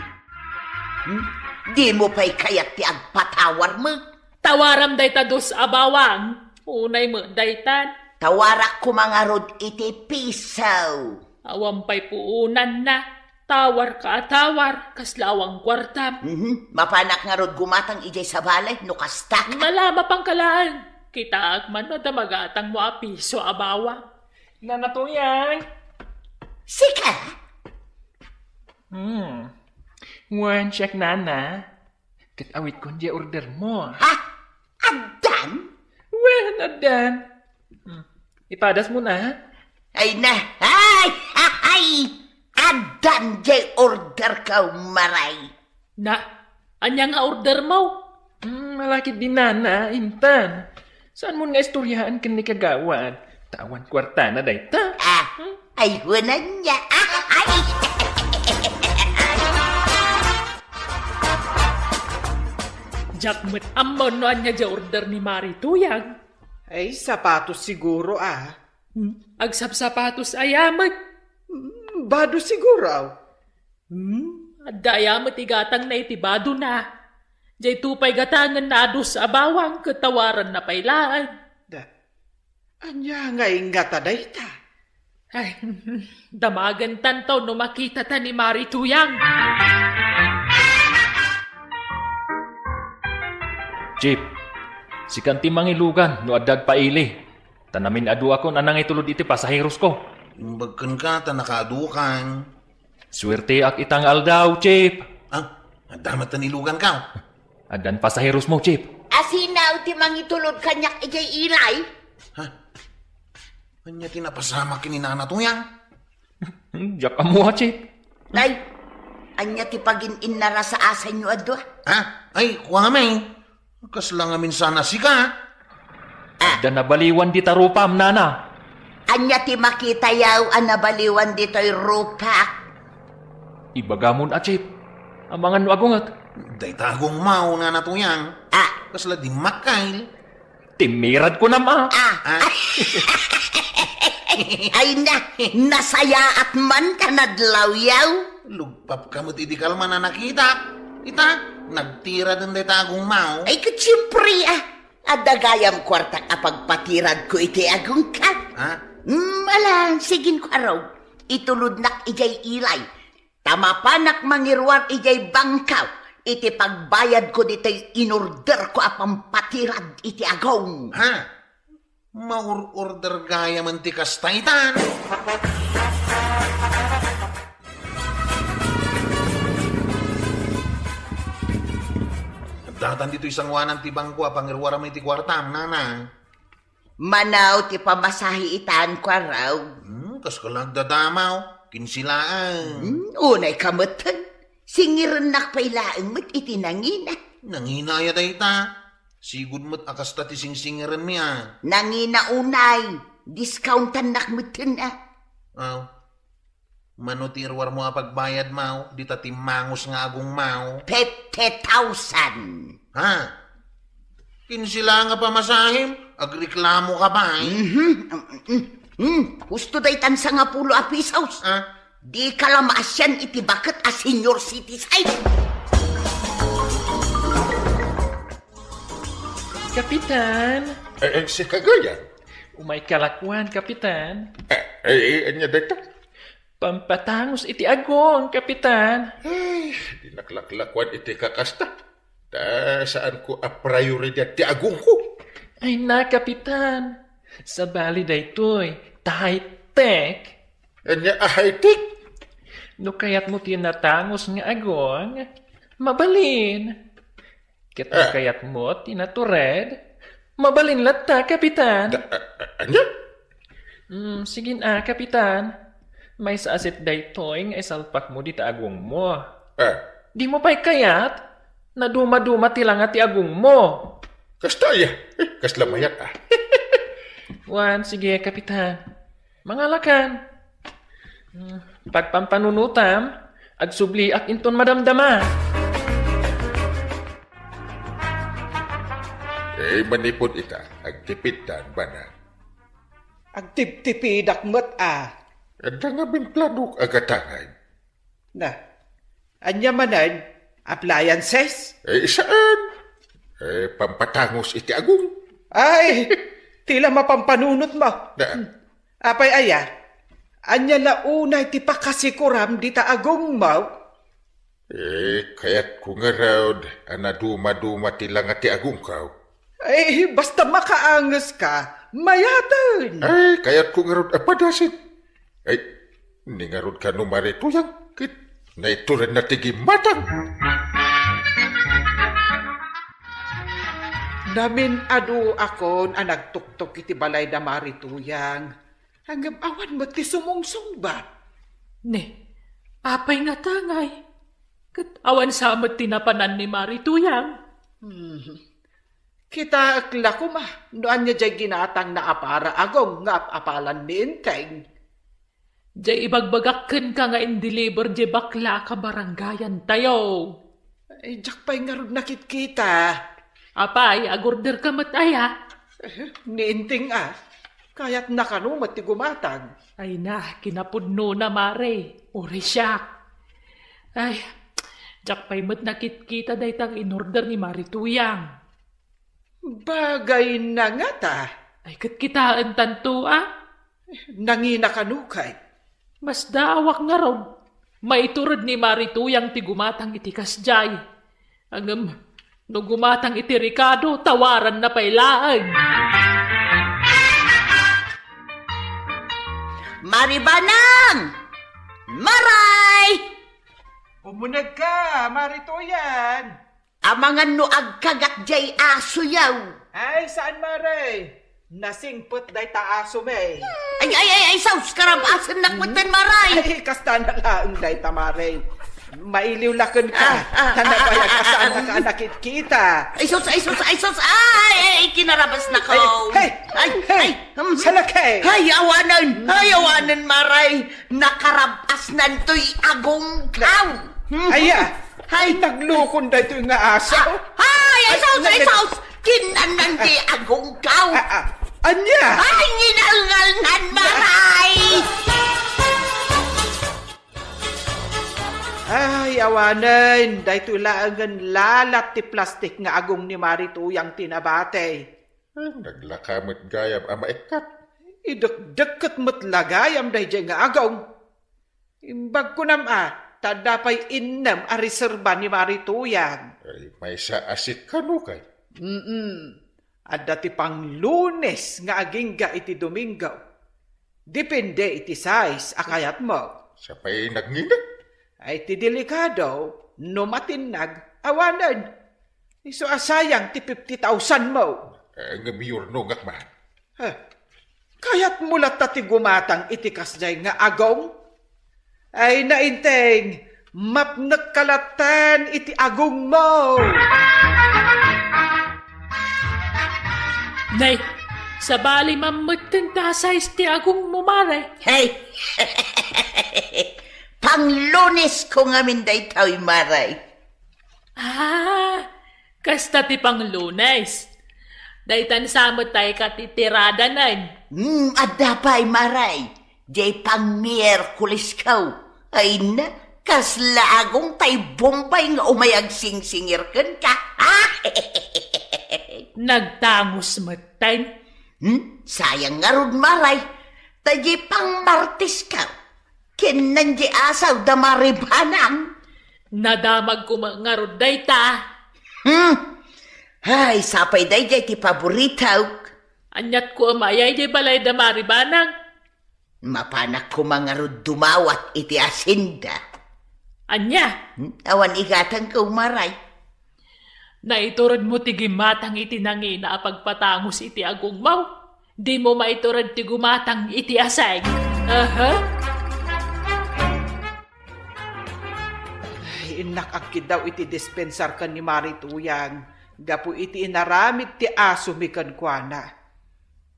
Hmm? Dimo pay kayat ti agpatawar met? Tawaram dayta dus a bawang. Unay met daytan. Tawarak koma ngarud iti piso. Awan pay puonanna. Tawarka a tawar, kasla awan kuartam. Mhm. Mapanak ngarud gumatang idiay sabali, no kasta. Mala, mapangkalaan. Kitaak man no adda magatangmo a piso a bawang. Nana Toyang. Sika? Hmm. Wen, check, Nana. Ket awitkon diay ordermo. Ha? Addan? Wen, addan. Hmm. Ipadasmo na. Ay na. Ay! Ay! Addan diay orderko, Maray. Na, ania nga ordermo? Hmm, malakid di, Nana, intan. Saanmon nga istoryaen ken ni kagawad? Ta awan kuartana dayta. Ah, hmm? Ay, wen ania. Ah, ay! Diak met ammo no ania diay order ni Mari Tuyang. Ay, sapatos siguro, ah. Hmm? Agsapsapatos aya met? Hmm, bado siguro, aw. Hmm? Adda aya met igatangna iti badona? Diay to pay gatangenna a dus a bawang ket tawaranna pay laeng. Da, ania nga ingata dayta? Ay, damagentanto no makitata ni Mari Tuyang. Chief, sikan ti mangilugan no adda agpaili. Ta namin-aduakon a nangitulod iti pasaherosko. Imbag kenka ta nakaadukan. Suerteak ita nga aldaw, Chief. Ah, adda met ta niluganka. Addan pasaherosmo, Chief. Asino ti mangitulod kaniak idiay ilay? Ha? Ania ti napasamak ken ni Nana Tuyang? Diak ammo, Chief. Nay, ania ti pagin-innarasasanyo a dua? Ha? Ay, kua ngamin. Kasla ngamin sana sika? Adda nabaliwan dita rupam, nana. Ania ti makitayaw a nabaliwan ditoy rupak? Ibagamon a chip. Amangan no agungek. Dayta agongmaw, Nana Tuyang. Ah. Kasla dimmakkail. Timmirad ko nam, ah. Ah. Ah. Ay na, nasayaat man ka nadlawyaw. Lugpapka met iti kalman a nakitak. Ita, nagtiraden dayta agongmaw. Ay, ket siempre, ah. Adda gayam kuartak a pagpatiradko iti agongka. Ha? Hmm, ala, sigin ko araw. Itulodnak idiay ilay. Ta mapanak mangiruar idiay bangkaw iti pagbayadko ditoy inorderko a pampatirad iti agong. Ha? Maur-order gayam ti kasta itan. Datan ditoy sangoanan ti bangko a pangiruaram iti kuartam, nana. Manaw ti pamasahe itan, kuaraw. Hmm, kas ka la agdadamaw. Kinsilaang. Hmm, unay ka met. Singirennak pay laeng met iti nangina. Nangina aya dayta? Sigud met a kasta ti singsingirenmi, a. Nangina unay. Discountannak metten, a. Aw. Mano ti iruarmo a pagbayadmaw, dita timmangus nga agongmaw? Fifty thousand. Ha? Kinsilaang a pamasahem, agreklamo ka pay. Mhm. Mm, mm, mm. Husto daytan sangapulo a pisos. Ah? Di ka la maasian iti baket a senior citizen. Kapitan! Eh, eh, si Kagayan? Umay kalakuan, Kapitan. Eh, eh, eh, anya dayta? Pampatangus iti agong, Kapitan. Ay, di naklaklakuan iti kakasta. Ta saanko a prioridad ti agongko. Ay na, Kapitan. Sabali daytoy, ta high-tech. Anya a high-tech? No kayatmo ti natangus nga agong, mabalin. Ket no Ah. kayatmo ti natured, mabalin latta, Kapitan. Da-, a-, a-, anya? Mm, sige na, Kapitan. Maysa a set daytoy nga isalpakmo dita agongmo. Ah. Dimo pay kayat? Naduma-duma ti langa ti agongmo. Kasta aya. Eh, kasla mayat, ah. Wen, sige, Kapitan. Mangalakan. Hmm, pagpampanunotam, agsubliak inton madamdama. Eh, manipud ita, agtipidtan, bana. Agtiptipidak met, a. Adda ngamin planok a gatangay. Na, ania manen? Appliances? Eh, saan? Eh, pampatangus iti agong. Ay, ti la mapampanunotmo. Na. Hmm. Apay aya? Ania la unay ti pakasikuram dita agongmo? Eh, kayatko ngarud a naduma-duma ti langa ti agongko. Ay, basta makaanges ka, mayaten. Ay, kayatko ngarud a padasen. Ay, ni ngarud kano Mari Tuyang, ket naituredna ti gimmatang. Namin-aduakon a nagtuktok iti balay da Mari Tuyang. Ngem awan met ti sumungsungbat. Ne, apay nga tangay? Ket awan sa met ti napanan ni Mari Tuyang. Hmm. Kitaek la koma no ania jay ginatangna a para agong nga ap-apalan ni Enteng. Jay ibagbagak kenka nga in-deliver jay bakla a kabarangayantayo. Ay, diak pay ngarud nakitkita. Apay, agorder ka met aya? Eh, ni Enteng a. Kayatna kano met ti gumatang. Ay na, kinapudnona, Mare. Uray siak. Ay, diak pay met nakitkita dayta nga in-order ni Mari Tuyang. Bagayna ngata. Ay, ket kitaentanto, a? Nangina kano kay? Masdaawak ngarud. Maitured ni Mari Tuyang ti gumatang iti kasjay. Ngem, no gumatang iti rekado, tawaranna pay laeng. Mari Banang! Maray! Umuneg ka, Mari Tuyang! Amangan no agkagat jay asoyaw. Ay, saan, Mare? Nasingpet dayta aso, me. Ay, ay, ay, ay, saus, karabasen nak metten, Maray. Ay, kasta na laeng dayta, Mare. Mailiw la kenka. Ah, ah, ta nabayag a saannaka a nakitkita. Ay, sus, ay, sus, ay, sus, ay, ay, kinarabasnako. Ay, hey, ay, hey, ay, hmm. Salakay. Ay, awanen, ay, awanen, Mare. Nakarabasnan toy agongko. Hmm. Aya. Ay. Naglukon daytoy nga aso. Ah, ay, ay, sus, ay, nag- sus. Kinannan ti agongko. Ah, ah. Ania? Ay, nginalngalnan, Mare. Ay, awanen, daytoy laengen lalat ti plastik nga agong ni Mare Tuyang ti nabati. Ay, naglaka met gayam a maikkat. Idekdekket met la gayam daydiay nga agong. Imbag kunam a, ta adda pay innem a reserba ni Mare Tuyang. Ay, maysa a set kano kay? Mm-mm. Adda ti panglunes nga agingga iti Domingo. Depende iti size a kayatmo. Siya pay nagngina? Ay, ti delikado, no matinnag, awanen. Isu a sayang ti fifty thousand mo. Eh, nga mayor no ngakman. Ha? Kayatmo latta ti gumatang iti kasdiay nga agong? Ay, nainteng, mapnek ka latta iti agongmo. Nay, sabali mammet ken ta size ti agongmo, Mare. Hey! Panglunesko ngamin daytoy, Mare. Ah, kasta ti panglunes. Daytan sa met tay ka ti tiradanen. Hmm, adda pay, Mare. Jay pang Miyerkules kaw. Ay na, kasla agong tay Bombay nga umay agsingsingir kenka. Nagtangos metten. Hmm? Sayang ngarud, Mare. Ta jay pang Martes kaw. Ken nan jay asaw da Mare Banang. Nadamagko met ngarud dayta. Hmm? Ay, sapay dayjay ti paboritok. Aniatko a maayay jay balay da Mare Banang. Mapanak koma ngarud dumawat iti asinda. Ania? Hmm? Awan igatangko, Mare. Naituredmo ti gumatang iti nangina a pagpatangos iti agongmo. Dimo maitured ti gumatang iti aseng. Aha. Ay, innak agkiddaw iti dispensar ken ni Mare Tuyang gapu iti inaramid ti asomi kenkuana.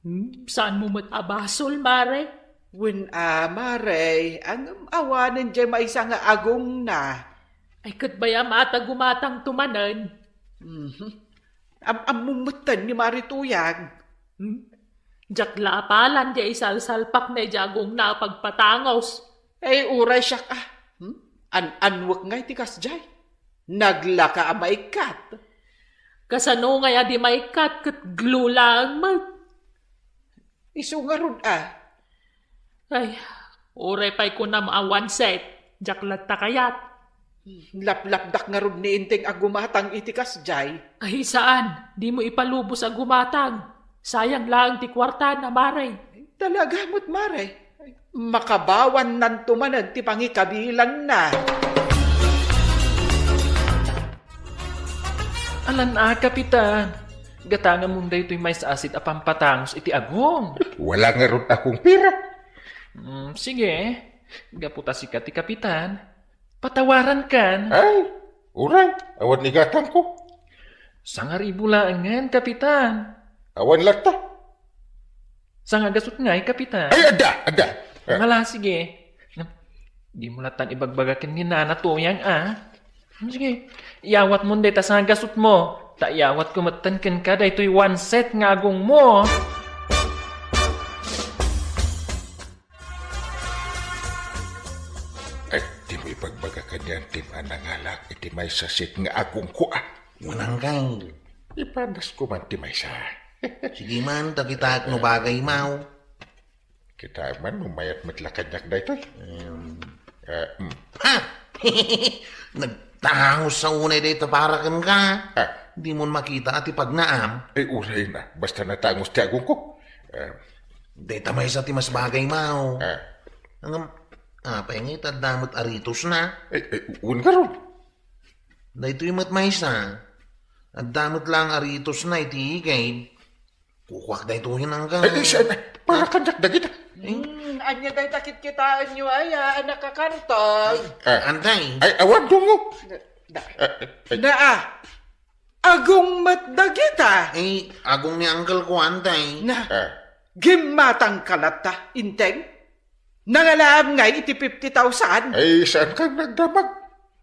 Hmm, saanmo met a basol, Mare? Wen a, Mare, ngem awanen jay maysa nga agongna. Ay, ket bayam a ta gumatangto manen. Mhm. Am-ammom metten ni Mare Tuyang. Hmm? Diak la apalan jay isalsalpak na iti agongna a pagpatangos. Ay, uray siak, ah. Hmm? An-anwek ngay ti kasjay. Naglaka a maikkat. Kasano ngay a di maikkat ket glue laeng met? Isu ngarud, ah. Ay, uray pay kunam a one set, diak latta kayat. Laplapdak ngarud ni Enteng a gumatang iti kasjay. Ay, saan, dimo ipalubos a gumatang. Sayang laeng ti kuartana, Mare. Talaga met, Mare. Makabawannanto manen ti pangikabilanna. Alan a, Kapitan. Gatangamon daytoy maysa a set a pampatangos iti agong. Wala ngarud akong pera. Mm, sige. Gapu ta sika ti kapitan, patawarankan. Ay, uray, awan igatangko. Sangaribu laengen, Kapitan. Awan latta. Sangagasut ngay, Kapitan. Ay, adda, adda. Ah. Ngala, sige. Dimo lattan ibagbaga ken ni Nana Tuyang, ah. Sige, iyawatmon dayta sangagasutmo. Ta iyawatko metten kenka daytoy one set nga agongmo. Ay, dimo ibagbaga kanian ti manangalak iti maysa set nga agongko, ah. Mananggay. Ipanasko man ti maysa. Sige man, ta kitaek no bagay maw. Kitaek man no mayat met la kaniak daytoy. Em. Eh, mm. Ha! Nagtangos sa unay dayta para kenka. Ah. Dimon makita a ti pagnaam. Ay, uray na. Basta natangos ti agongko. Eh. Dayta maysa ti mas bagay maw. Ah. Ngem, apay ngay ta adda met aritosna? Ay, ay, wen ngarud. Daytoy met maysa. Adda met laeng aritosna iti igid. Kukuak daytoyen, angga. Ay, ay, siya na. Para kaniak dagita. Eh? Ania dayta kitkitaenyo aya a nakakarton? Ah. Antay. Ay, awan, Dungo. Da, da. Ah, ay. Naa, agong met dagita. Ay, agong ni uncle ko, antay. Na, ah, gimmatangka latta, Inteng? Nangalaam ngay iti fifty thousand? Ay, saan kang nagdamag?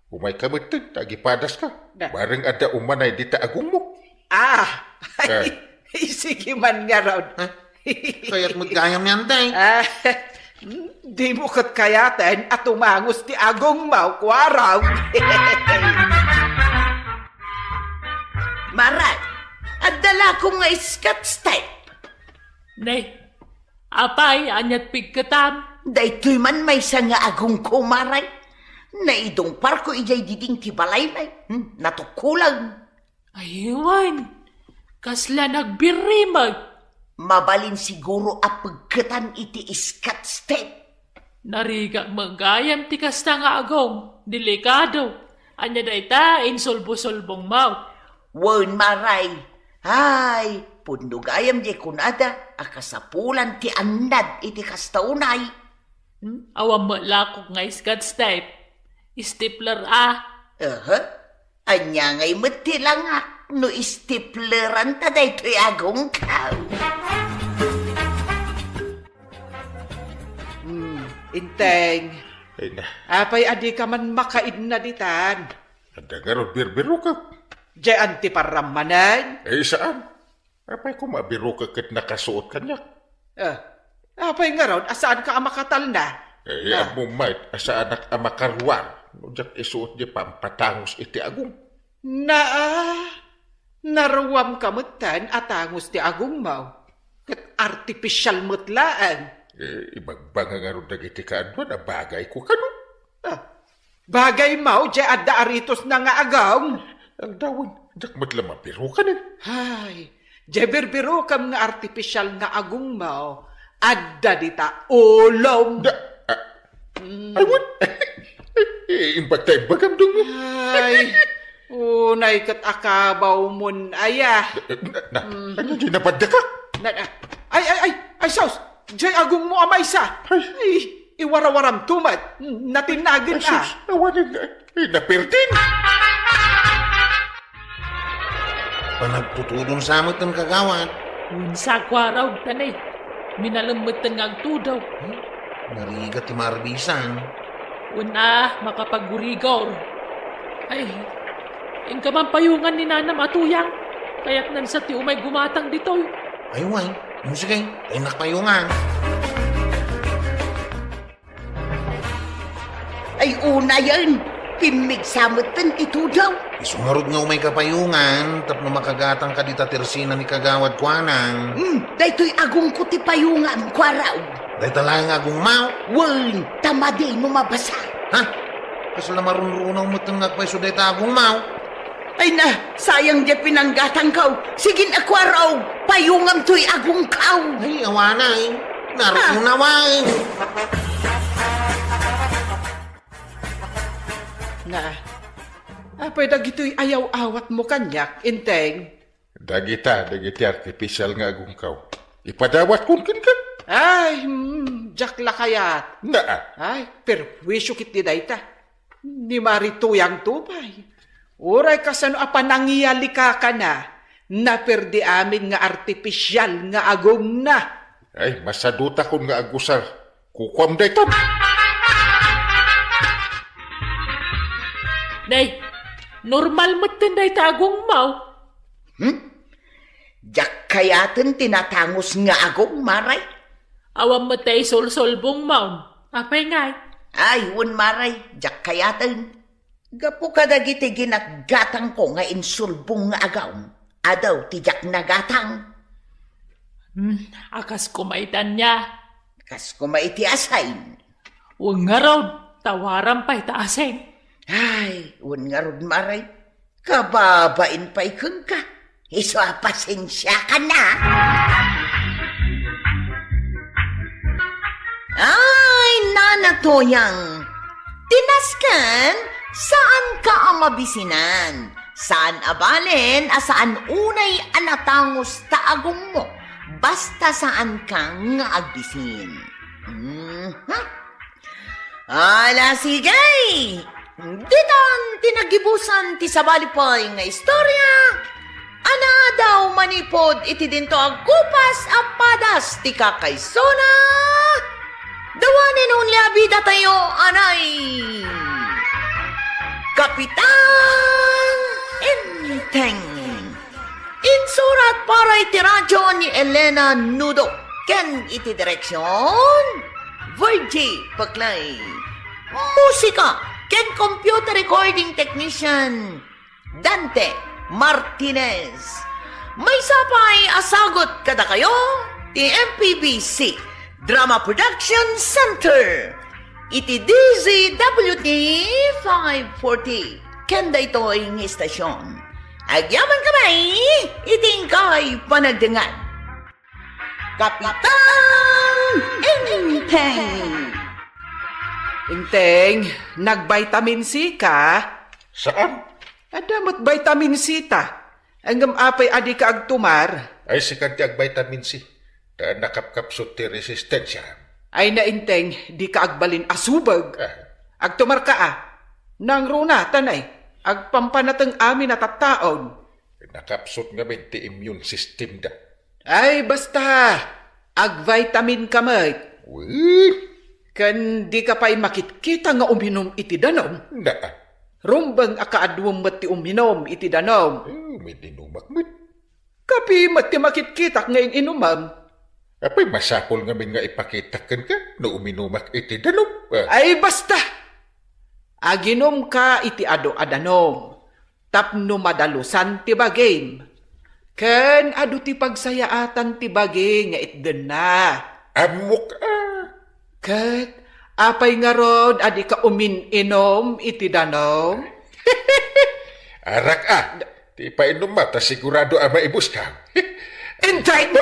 Umayka metten, ta agipadaska. Da. Bareng adda umanay dita agongmo. Ah, ay, eh, sige man ngarud. Ha? Kayat met gayam yan, tay. Ah, dimo ket kayaten a tumangus ti agongmo, kuarog. Maray, adda lakong nga scotch tape. Nay, apay, aniat pigketam? Daytoy man maysa nga agongko, Maray. Naidungparko idiay diding ti balaymi. Hmm, natukkolan. Ay, wen, kasla nagbirrimeg. Mabalin siguro a pegketan iti scotch tape. Narigat met gayam ti kasta nga agong, delikado. Ania dayta, insulbo-sulbongmo? Wen, Maray. Ay, pudno gayam diay kunada a kasapulan ti annad iti kasta unay. Hmm? Awan met lakok nga scotch tape. Stapler a. Aha. Ania ngay met ti langak no stapleranta daytoy agongko? Hmm, Inteng. Ay na. Apay a dika man makaidna ditan? Adda ngarud birbirokem. Diyan ti parrammanen? Eh, saan? Apay koma a birokek ket nakasuot kaniak? Ah, apay ngarud a saanka a makatalna? Eh, ah, ammom met a saanak a makaruar no diak isuot diay pampatangus iti agong. Naa, naruamka metten a tangus ti agongmo, ket artificial met laeng. Eh, ibagbanga ngarud dagiti kaaduan a bagayko kano? Ah, bagaymo diay adda aritosna nga agong. Aldawen, diak met la mabirokanen. Ay, diay birbirokem nga artificial nga agongmo, adda dita ulom. Da, ah, mm. Ay, wen. Eh, imbag ta imbagam, Dungo. Ay, unay ket akabawmon aya. Eh, na, na, mm, ania diay napaddekak? Na, na, ay, ay, ay, ay, sus! Diay agongmo a maysa. Ay. Ay, iwarawaramto met. Natinnagen a. Ay, sus, awanen, eh, naperdin. Panagtutudom sa met, kagawad. Unsa, kuarog, tanay. Minalem metten nga agtudo. Hmm? Narigat ti marbisan. Wen a, makapagurigor. Ay, inka man payongan ni nanam a tuyang. Kayatnan sa ti umay gumatang ditoy. Ay, wen. Sige, ta innak payongan. Ay, unayen, pimmigsa metten ti tudo. Isu ngarud nga umayka payongan tapno makagatangka dita tersina ni kagawad kuanang. Hmm, daytoy agongko ti payongam, kuarog. Dayta laeng nga agongmo? Wen, ta madi no mabasa. Ha? Kasla marunrunaw metten nga agpayso dayta agongmo. Ay na, sayang diay pinanggatangko. Sige a, kuarog, payongamtoy agongko. Ay, awanay. Narunaw, ay. Na, apay dagitoy ayaw-awatmo kaniak, Inteng? Dagita, dagiti artificial nga agongko. Ipadawatkon kenka. Ay, hmm, diak la kayat. Naa. Ay, perwisyo ketdi dayta. Ni marituyang tubay. Uray kasano a panangiyalikakana, naperdi amin nga artificial nga agongna. Ay, masadutakon nga agusar. Kukuam daytan. Nay, normal metten dayta agongmo. Hmm? Diak kayaten ti natangus nga agong, Maray. Awan met ti isulsulbongmo. Apay ngay? Ay, wen, Maray, diak kayaten. Gapu kadagiti ginatgatangko nga insulbong nga agong, adu ti diak nagatang. Hmm, a kas koma iti ania? Kas koma iti asin. Wen ngarud, tawaram pay ta asin. Ay, wen ngarud, Maray. Kababain pay kenka. Isu a pasensiakan a. Ay, Nana Toyang, ti nasken, saanka a mabisinan. Saan a balen a saan unay a natangus ta agongmo. Basta saanka nga agbisin. Hmm. Ala, sige! Ditan ti nagibusan ti sabali pay nga istorya, a naadaw manipud iti dinto a gupas a padas ti kakaisuna, the one and only a bidatayo, anay, Kapitan Enteng. Insurat para iti radyo ni Elena Nudo ken iti direksyon, Virgie Paclay. Musika ken computer recording technician, Dante Martinez. Maysa pay a sagut kadakayo ti M P B C Drama Production Center iti D Z W T five forty. Ken daytoy nga istasyon, agyaman kami iti inkay panagdengngeg. Kapitan Enteng. Enteng, nag-vitamin C ka? Saan? Adda met vitamin C ta. Ngem apay a dika agtumar? Ay, sika ti ag-vitamin C. Ta nakapkapsut ti resistensya. Ay, Enteng, dika agbalin a subag. Ah. Agtumar ka, a. Nangruna, tanay. Agpampanateng amin a tattaon. Nakapsut ngamin ti immune system da. Ay, basta, ag-vitamin ka met. Wen? Ken dika pay makitkita nga uminum iti danum. Na. Rumbeng a kaaduem met ti uminum iti danum. Eh, uminumak met. Kape met ti makitkitak nga in-inumem. Apay, masapul ngamin nga ipakitak kenka no uminumak iti danum. Ah. Ay, basta! Aginumka iti adu a danum tapno madalusan ti bagim. Ken adu ti pagsayaatan ti bagi nga itdenna. Ammok, a. Ket apay ngarud a dika umin-inum iti danum? Arak, a. Ti ipainumma ta sigurado a maibuska. Enteng!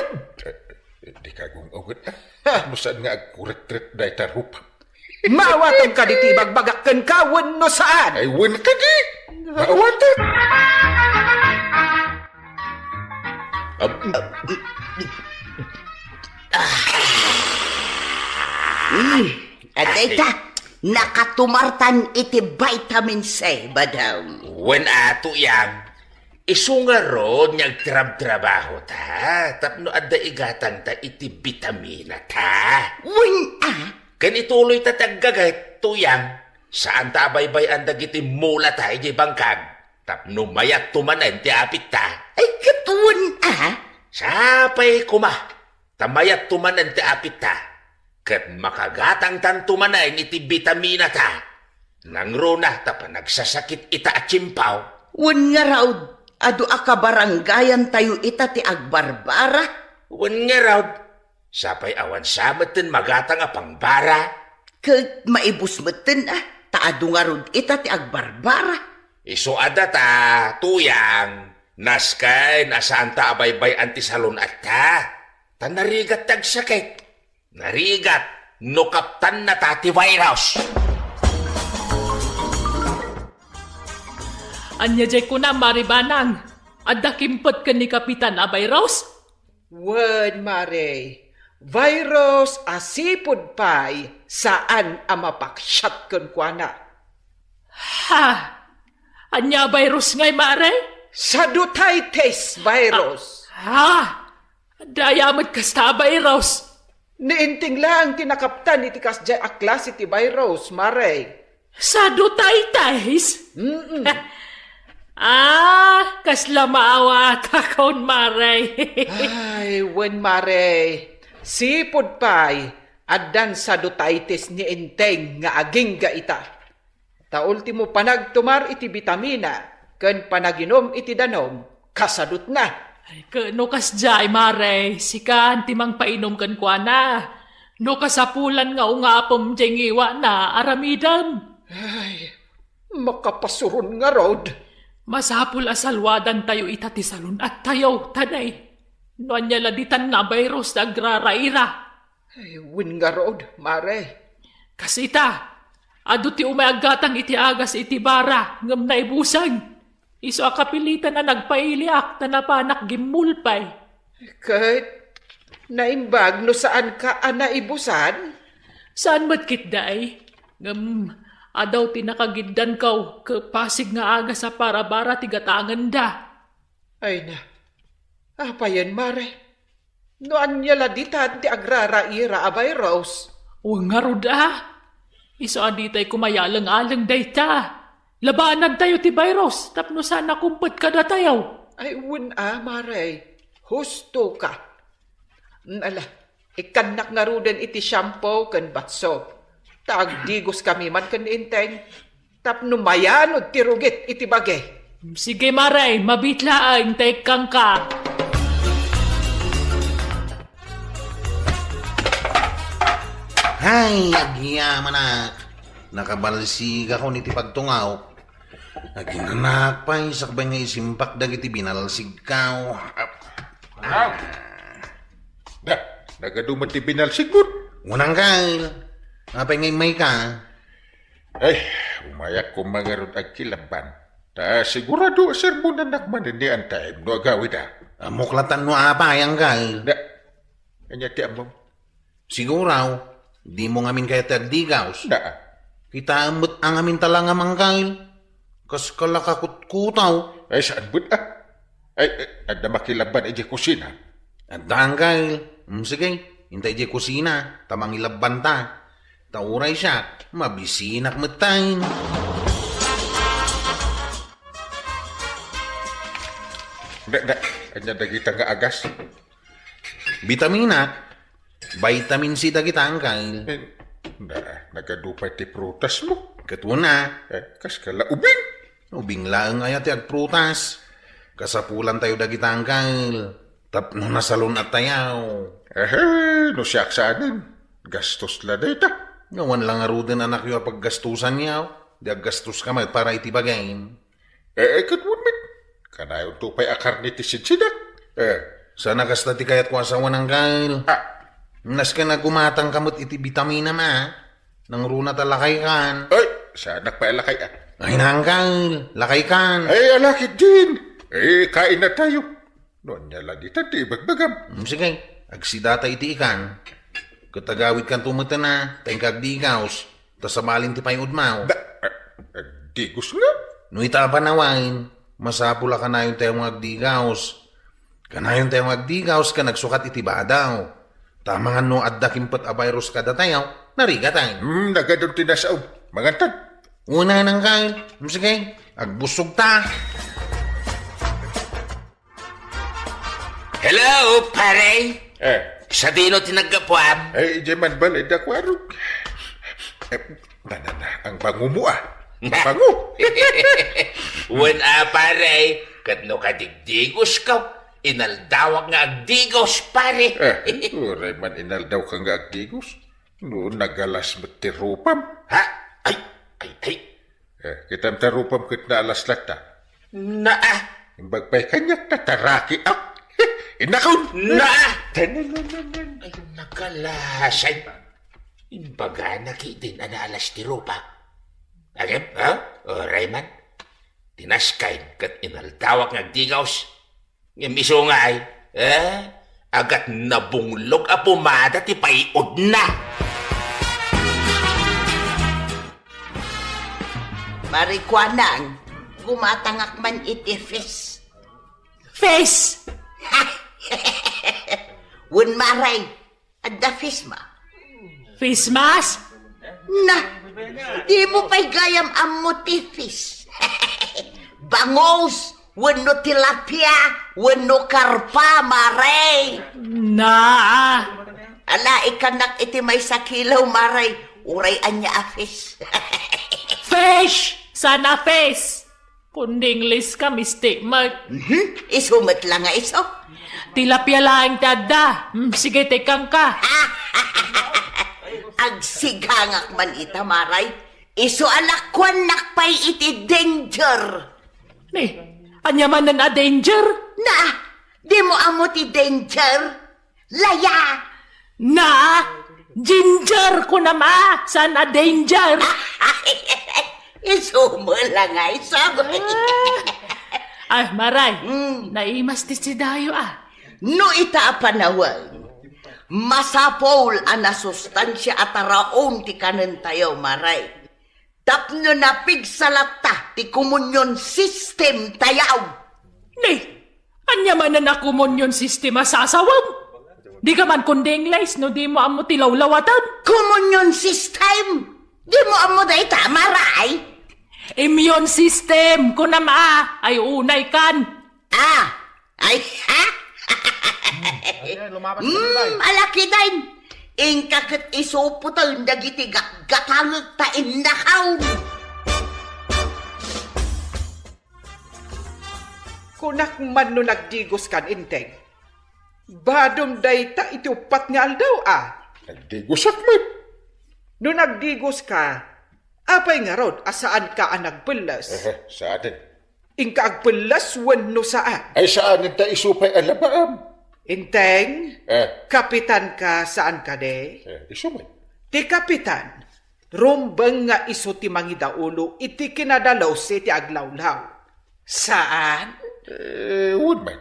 Dika gung-unget, a. No saan nga agkuretret dayta rupa. Maawatam kadi ti ibagbagak kenka wenno saan? Ay, wen kadi. Maawatam. Ab-, ab-, Mm. Adda ita, nakatumartan iti vitamin C, madam. Wen, a, Tuyang. Isu ngarud nga agtrabtrabaho ta, tapno adda igatang ta iti bitamina ta. Wen, a? Ken ituloy ta ti aggaget, Tuyang. Saan ta a baybay-an dagiti mula ta idiay bangkag, tapno mayatto manen ti apit ta. Ay, ket wen, a? Sapay koma, ta mayatto manen ti apit ta. Ket makagatangtanto manen iti bitamina ta. Nangruna ta panagsasakit ita a tiempaw. Wen ngarud, adu a kabarangayan tayo ita ti agbarbara? Wen ngarud, sapay awan sa metten magatang a pangbara. Ket maibus metten, a, ta adu ngarud ita ti agbarbara. Isu a data, Tuyang, nasken a saan ta a baybay-an ti salun-atta. Ta narigat ti agsakit. Narigat no kaptanna ta ti virus. Ania diay kunam, Mare Banang? Adda kimpet ken ni Kapitan a virus? Wen, Mare. Virus a sipud pay saan a mapaksiat kenkuana. Ha? Ania a virus ngay, Mare? Sadotitis virus. Ha? Adda aya met kasta a virus? Ni Enteng laeng ti nakaptan iti kasdiay a klase ti virus, Mare. Sadotitis? Mm-mm. Ah, kasla maawatakon, Mare. Ay, wen, Mare. Sipud pay, addan sadotitis ni Enteng nga agingga ita. Ta ultimo panagtumar iti bitamina ken panaginum iti danum, kasadutna. Ay, ket no kasdiay, Mare, sikan ti mangpainom kenkuana. No kasapulan nga ungapem diay ngiwana, aramidem. Ay, makapasuron ngarud. Masapul a salwadantayo ita ti salun-attayo, tanay. No ania la ditan nga virus ti agraraira. Ay, wen ngarud, Mare. Kas ita, adu ti umay aggatang iti agas iti bara, ngem naibusen. Isu a kapilitan a nagpailiak ta napanak gimmulpay. Ket naimbag no saanka a naibusan? Saan met ketdi? Ngem, adaw ti nakagiddanko, ket pasig nga agas a barabara ti gatangenda. Ay na, apayen, Mare? No ania la ditan ti agraraira a virus? Wen ngarud a. Isu a ditay kumayaleng-aleng dayta. Labanantayo ti virus tapno saan a kumpet kadatayo. Ay, wen a, Mare. Husto ka. Mm, ala, ikkannak ngaruden iti shampoo ken batso. Ta agdigoskami man ken ni Enteng. Tapno mayanod ti rugit iti bagi. Sige, Mare, mabiit laeng ta ikkanka. Hay, agyamanak. Nakabalsigakon iti pagtungawk. Aginanak pay sakbay nga isimpak dagiti binalsigko. Aw! Da, nagadu met ti binalsigmo? Wen, Angkel. Apay nga immayka? Ay, umayak koma ngarud agkilabban. Ta sigurado a sermonannak manen ni Enteng no agawida. Ammok latta no apay, Angkel. Da, ania ti ammom? Siguro, dimo ngamin kayat ti agdigaws. Da. Kitaem met a ngamin talangam, Angkel. Kas kalakakutkutaw. Ay, saan met a? Ay, ay, adda makilabban idiay kusina? Adda, Angkel. Mm, sige, inta idiay kusina, ta mangilabbanta. Ta uray siak, mabisinak metten. Da, da, ania dagita nga agas? Bitamina, vitamin C dagita, Angkel. Eh, na, nagadu pay ti prutasmo. Ket wen a. Eh, kas kala ubing? Ubing laeng aya ti agprutas. Kasapulantayo dagita, Angkel. Tapno nasalun-attayo. Ehe, no siak saanen, gastos la dayta. Nga wen la ngaruden anakyo a paggastosanyo, di aggastoska met para iti bagim. Eh, eh, ket wen met, kanayonto pay a karne ti sidsidak. Eh. Saan a kasta ti kayatko a sawen, Angkel. Ah. Nasken a gumatangka met iti bitaminam a. Nangruna ta lakaykan. Ay, saanak pay a lakay a. Ay, Angkel, lakaykan. Ay, ala ketdin. Eh, kain na tayo. No ania la ditan ti ibagbagam? Mm, sige, agsidata iti ikan. Ket agawidkanto metten a, ta inka agdigaws, ta sabalin ti pay-udmo. Da, ah, agdigos nga? No ita a panawen, masapul a kanayontayo nga agdigaws. Kanayontayo nga agdigaws ken agsukat iti badaw. Ta amangan no adda kimpet a virus kadatayo, narigatayo. Hmm, nagadun ti nasaom. Mangantan. Una nang kayo. Mm, sige, agbusog ta. Hello, pare! Eh. Sadino ti naggapuam? Eh, idiay man balay da kuarog. Eh, na, na, na, ang bango mo, ah. Ang bango. Wen a, pare, ket no kadigdigosko, inaldawak nga agdigos, pare. Eh, uray man inaldaw ka nga agdigos. No, nagalas met ti rupam. Ha? Ay, ay, ay. Eh, kitam ta rupam ket naalas latta. Naa. Imbag pay kaniak ta tarakiak. Inakon. Naa. Tanananan. Ay, nagalasay. Imbagana ketdin a naalas ti rupa. Agem, ha? Uray man. Tinaskayen ket inaldawak nga agdigaws. Ngem isu nga ay, eh, agat nabunglog a pumada ti pay-udna. Marikuanang, gumatangak man iti fis. Fis! Wen, maray, adda fis ma. Face mask? Na, di mo pay gayam ammo ti fis. Bangus, wenno tilapia, wenno karpa, mare. Na. Ala, ikannak iti maysa kilo, mare. Uray ania a fis. Fish! Sana fish! Kundi English ka, mistik met. Mhm. Isu met la nga isu. Tilapia laeng ti adda. Mm, sige, tikangka. Agsigangak man ita, maray. Isu a lakuannak pay iti danger. Ni, ania manen a danger? Na, di mo ammo ti danger? Laya! Na, ginger kunam a, saan a danger. Isu met la nga isu. Ay, maray, mm, naimas ti sidayo a. No ita a panawen, Masapul a nasustansia a taraon ti kanentayo, Mare. Tapno napigsa latta ti communion system tayo. Ni, ania manen a communion system a sasawem? Di ka man kundi Ingles no di mo ammo ti lawlawaten. Communion system? Di mo ammo dayta, Mare? Immune system, kunam a, ay unay kan. Ah, ay, ha? Ayan, lumapas ka, Tay. Hmm, alakiden. Inka ket isupoten dagiti gatgatangek ta innakaw. Kunak man no nagdigos kan, Enteng. Badom dayta iti uppat nga aldaw, a. Nagdigosak met. No nagdigos ka, apay ngarud a saan ka a nagpelles? Aha, saanen. Inka agpelles wenno saan? Ay, saan, ta isu pay a labaam. Enteng, Eh. kapitan ka saan kadi? Eh, isu man. Ti kapitan, rumbeng nga isu ti mangidaulo iti kinadalus iti aglawlaw. Saan? Eh, wen man.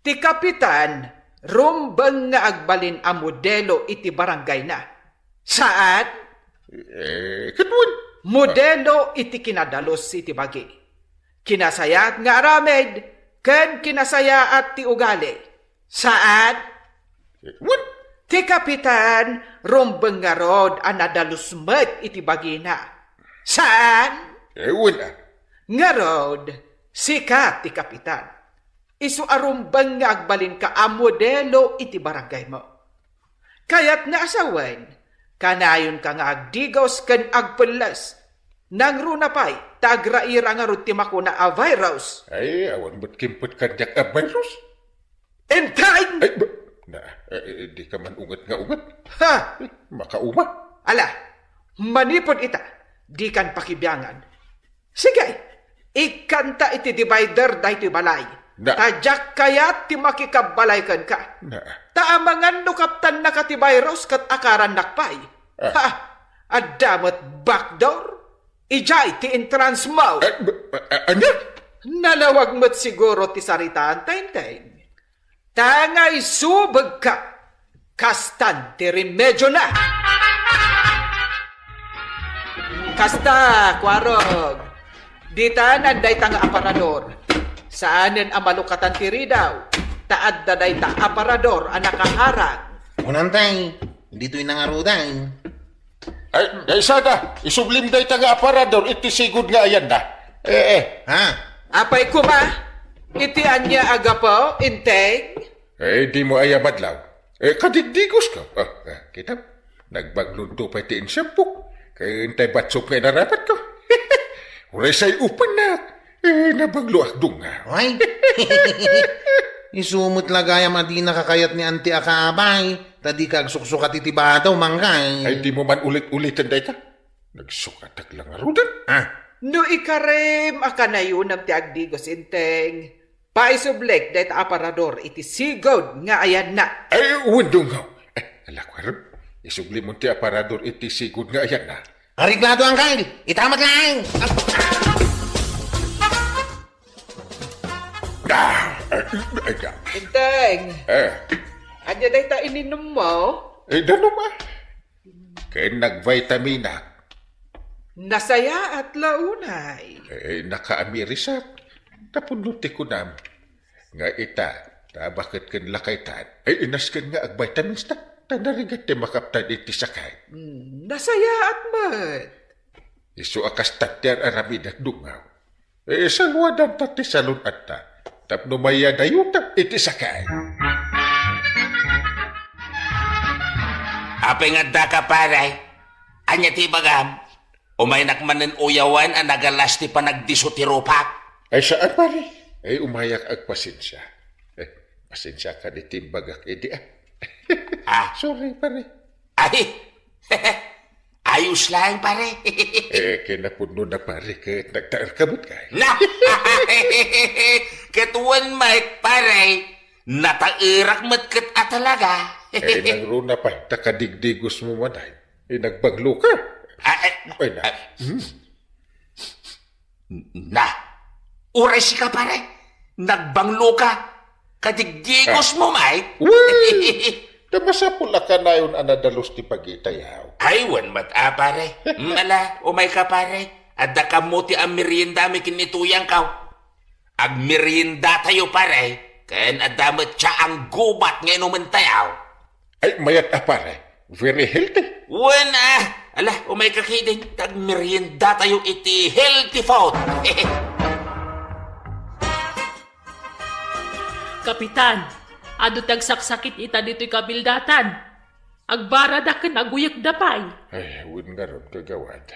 Ti kapitan, rumbeng nga agbalin a modelo iti barangayna. Saan? Eh, ket wen. Modelo iti kinadalus iti bagi. Kinasayaat nga aramid, ken kinasayaat ti ugali. Saan? Eh, wen. Ti kapitan, rumbeng ngarud a nadalus met iti bagina. Saan? Eh, wen, a. Ngarud, sika ti kapitan. Isu a rumbeng nga agbalinka a modelo iti barangaymo. Kayatna a sawen, kanayonka nga agdigos ken agpelles. Nangruna pay, ta agraira ngarud ti makuna a virus. Ay, awan met kimpet kaniak a virus. Enteng! Ay, ba, na, eh, eh, di ka man unget nga unget. Ha! Eh, makauma. Ala, manipud ita, di kan pakibiangan. Sige, ikkanta iti divider daytoy balay. Na. Ta diak kayat ti makikabbalay kenka. Na. Ta amangan no kaptannaka ti virus ket akarannak pay. Ah. Ha! Adda met backdoor. Idiay ti entrance mo. Eh, b-, a-, ania? Nalawag met siguro ti saritaanta, Enteng. Ta nga isubegka, kastan ti remediona. Kasta, Kuarog. Ditanan dayta nga aparador. Saanen a malukatan ti ridaw. Ta adda dayta aparador a nakaharang. Kunam, Tay, ditoy nangarudan. Ay, ay, sada, isublim dayta nga aparador iti sigud nga ayanna. Eh, eh. Ha? Apay koma, iti ania a gapu, Enteng? Eh, di mo aya madlaw. Eh, kadigdigos ka. Ah, ah, kita, nagbaglunto pay ti insyempok. Kay intay batsop nga inarapat ko. Uray say upanak. Eh, nabagloak dunga. Ay? Isu met la gayam a dina kakayat ni Auntie a kabay, ta dika agsuksukat iti bado, mangkay. Ay, di mo man ulit-uliten dayta. Nagsukatak la ngaruden. Ah. No ikarem a kanayonam ti agdigos, Enteng, paisublik dayta aparador iti sigud nga ayanna. Ay, wen, dungaw. Eh, alak, warem. Isublimon ti aparador iti sigud nga ayanna. Areglado, Angkay! Ita met laeng! Ah, eh, eh, eh. Enteng! Eh. Ania dayta ininummo? Eh, danum, ah. Ken nagvitaminak. Nasayaat la unay. Eh, nakaamirisak. Tapno ti kunam. Nga ita, ta baket ken lakaytan. Eh, inasken nga agvitamins ta. Ta narigat ti makaptan iti sakit. Hmm, nasayaat met. Isu a kasta ti ar-aramidek, dungaw. Eh, saluadan ta ti salun-atta. Tapno mayadayo ta iti sakit. Apay nga adda ka, pare? Ania ti ibagam? Umaynak manen uyawen a nagalas ti panagdiso ti rupak? Ay, saan, pare. Ay, umayak agpasensia. Eh, pasensia ka di ti imbagak idi, ah. Ah. Sorry, pare. Ay! Ayos laeng, pare. Eh, kinapudno na, pare, ket nagtaer ka met kay. Na! Ket wen met, pare, nataerak met ket a talaga. Eh, nangruna pay, ta kadigdigos mo man ay. Eh, nagbanglo ka. Ah, eh, Ay, na. Ah. Hmm. Na, uray sika, pare, nagbanglo ka. Kadigdigos Ah. mo, Mike. Uy! Ta masapul a kanayon a nadalus ti pagitayaw. Ay, wen met a, pare. Mm, ala, umayka, pare. Adda kammo ti ammeriendami ken ni Tuyangko. Agmeriendatayo, pare. Ken adda met siya ang gubat nga inumentayo. Ay, mayat a, pare. Very healthy. Wen, ah. Ala, umayka ketdin. Tagmeriendatayo iti healthy food. Kapitan, adu ti agsaksakit ita ditoy kabildatan. Agbarada ken aguyekda pay. Ay, wen ngarud, kagawad.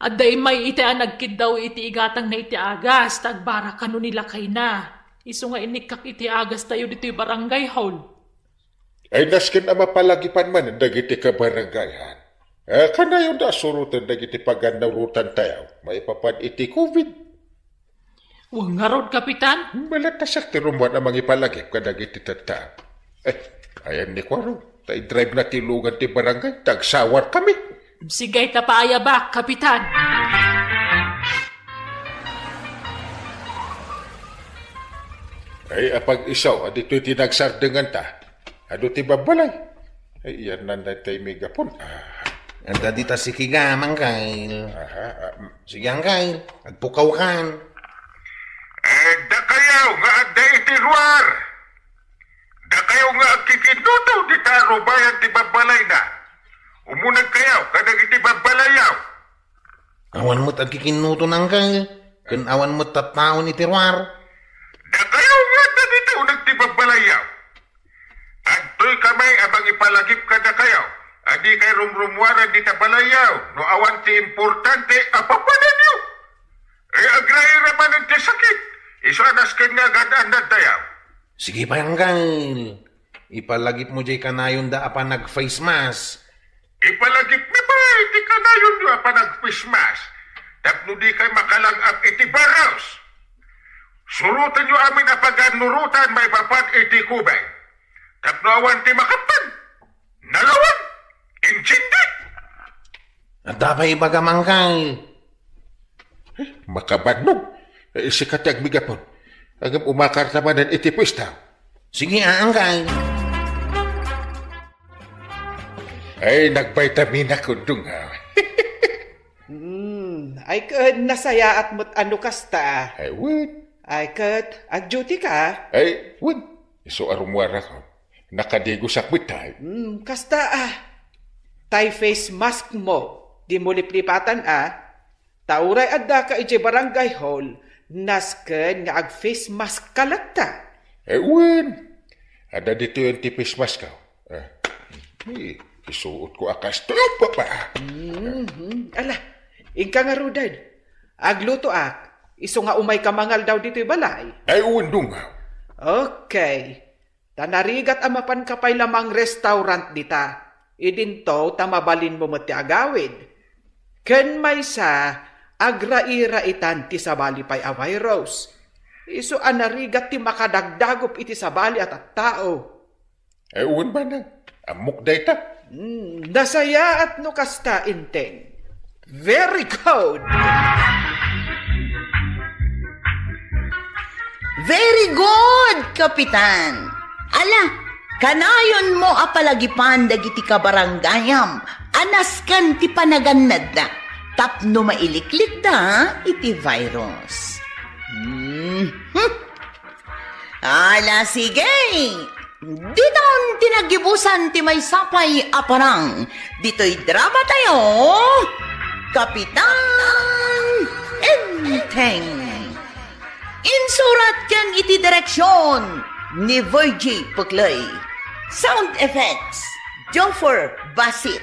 Adda immay iti a nagkiddaw iti igatangna iti agas, ta agbara kano ni lakayna. Isu nga inikkak iti agastayo ditoy barangay hall. Ay, nasken a mapalagipan manen dagiti kabarangayan. Eh, kanayonda a suroten dagiti pagannurotantayo maipapan iti covid. Wen ngarud, Kapitan? Malatasak ti rummuar a mangipalagip kadagiti tattao. Eh, ayan ni Kuaro, ta i-drive na ti lugan ti barangay, ta agsawarkami. Sige, ta paayabak, Kapitan. Ay, apag-iso, aditoy ti nagsardenganta. Adu ti babbalay. Ay, iyan nanay tay migapon. Ah. Anda dita si Kiga, Mangkal. Aha, ah, mm. Sige, Angkal. Agpukaw kan. Eh, dakayo nga adda iti luar. Dakayo nga agkikinnuto dita rubayan ti babbalayna. Umunegkayo kadagiti babbalayo. Awan met agkikinnuto, Angkal. Ken awan met tattaon iti ruar. Dakayo nga adda dita uneg ti babbalayyo. Adtoy kami a mangipalagip kadakayo a dikay rumrummuaran dita balayyo no awan ti importante a papananyo. Ay, agraira manen ti sakit, isu a nasken nga agan-annadtayo. Sige pay, Angkal. Ipalagipmo jay kanayonda a panag-face mask. Ipalagipmi pay ti kanayonyo a panag-face mask tapno dikay makalang-ag iti virus. Surotenyo amin a pagannurotan maipapan iti covid tapno awan ti makaptan. Nalawan! Intindi! Adda pay ibagam, Angkal. Makabannog. Eh, sika ti agmigapon. Ngem umakarta manen iti puesta. Sige, a, Angkal. Ay, nagbitamina kundong, ha? Hmm, ay ket nasayaat met a no kasta. Ay, wen. Ay ket, ag-duty ka? Ay, wen. Isu a rummuarak. Nakadigosak met tay. Hmm, kasta, a. Tay face mask mo, dimo liplipatan, a. Ta uray addaka idiay barangay hall, nasken nga ag-face mask ka latta. Eh, wen. Adda ditoyen ti face mask ko. Eh, eh, isuot ko a kastoy, papa. Mhm. Ala, inka ngaruden. Aglutoak, isu nga umayka mangaldaw ditoy balay. Ay, wen, dungaw. Okay. Ta narigat a mapanka pay la mangrestaurant dita. Idinto ta mabalinmo met ti agawid. Ken maysa, agrairaitan ti sabali pay a virus. Isu a narigat ti makadagdagup iti sabali a tattao. Eh, wen, manang. Ammok dayta. Hmm, nasayaat no kasta, Enteng. Very good! Very good, Kapitan! Ala, kanayonmo a palagipan dagiti kabarangayam a nasken ti panagannadda tapno mailiklikda iti virus. Hmm. Ala, sige! Ditan ti naggibusan ti maysa pay a parang ditoy drama tayo, Kapitan Enteng. Insurat ken iti direksyon ni Virgie Puclay. Sound effects, Joffer Basit.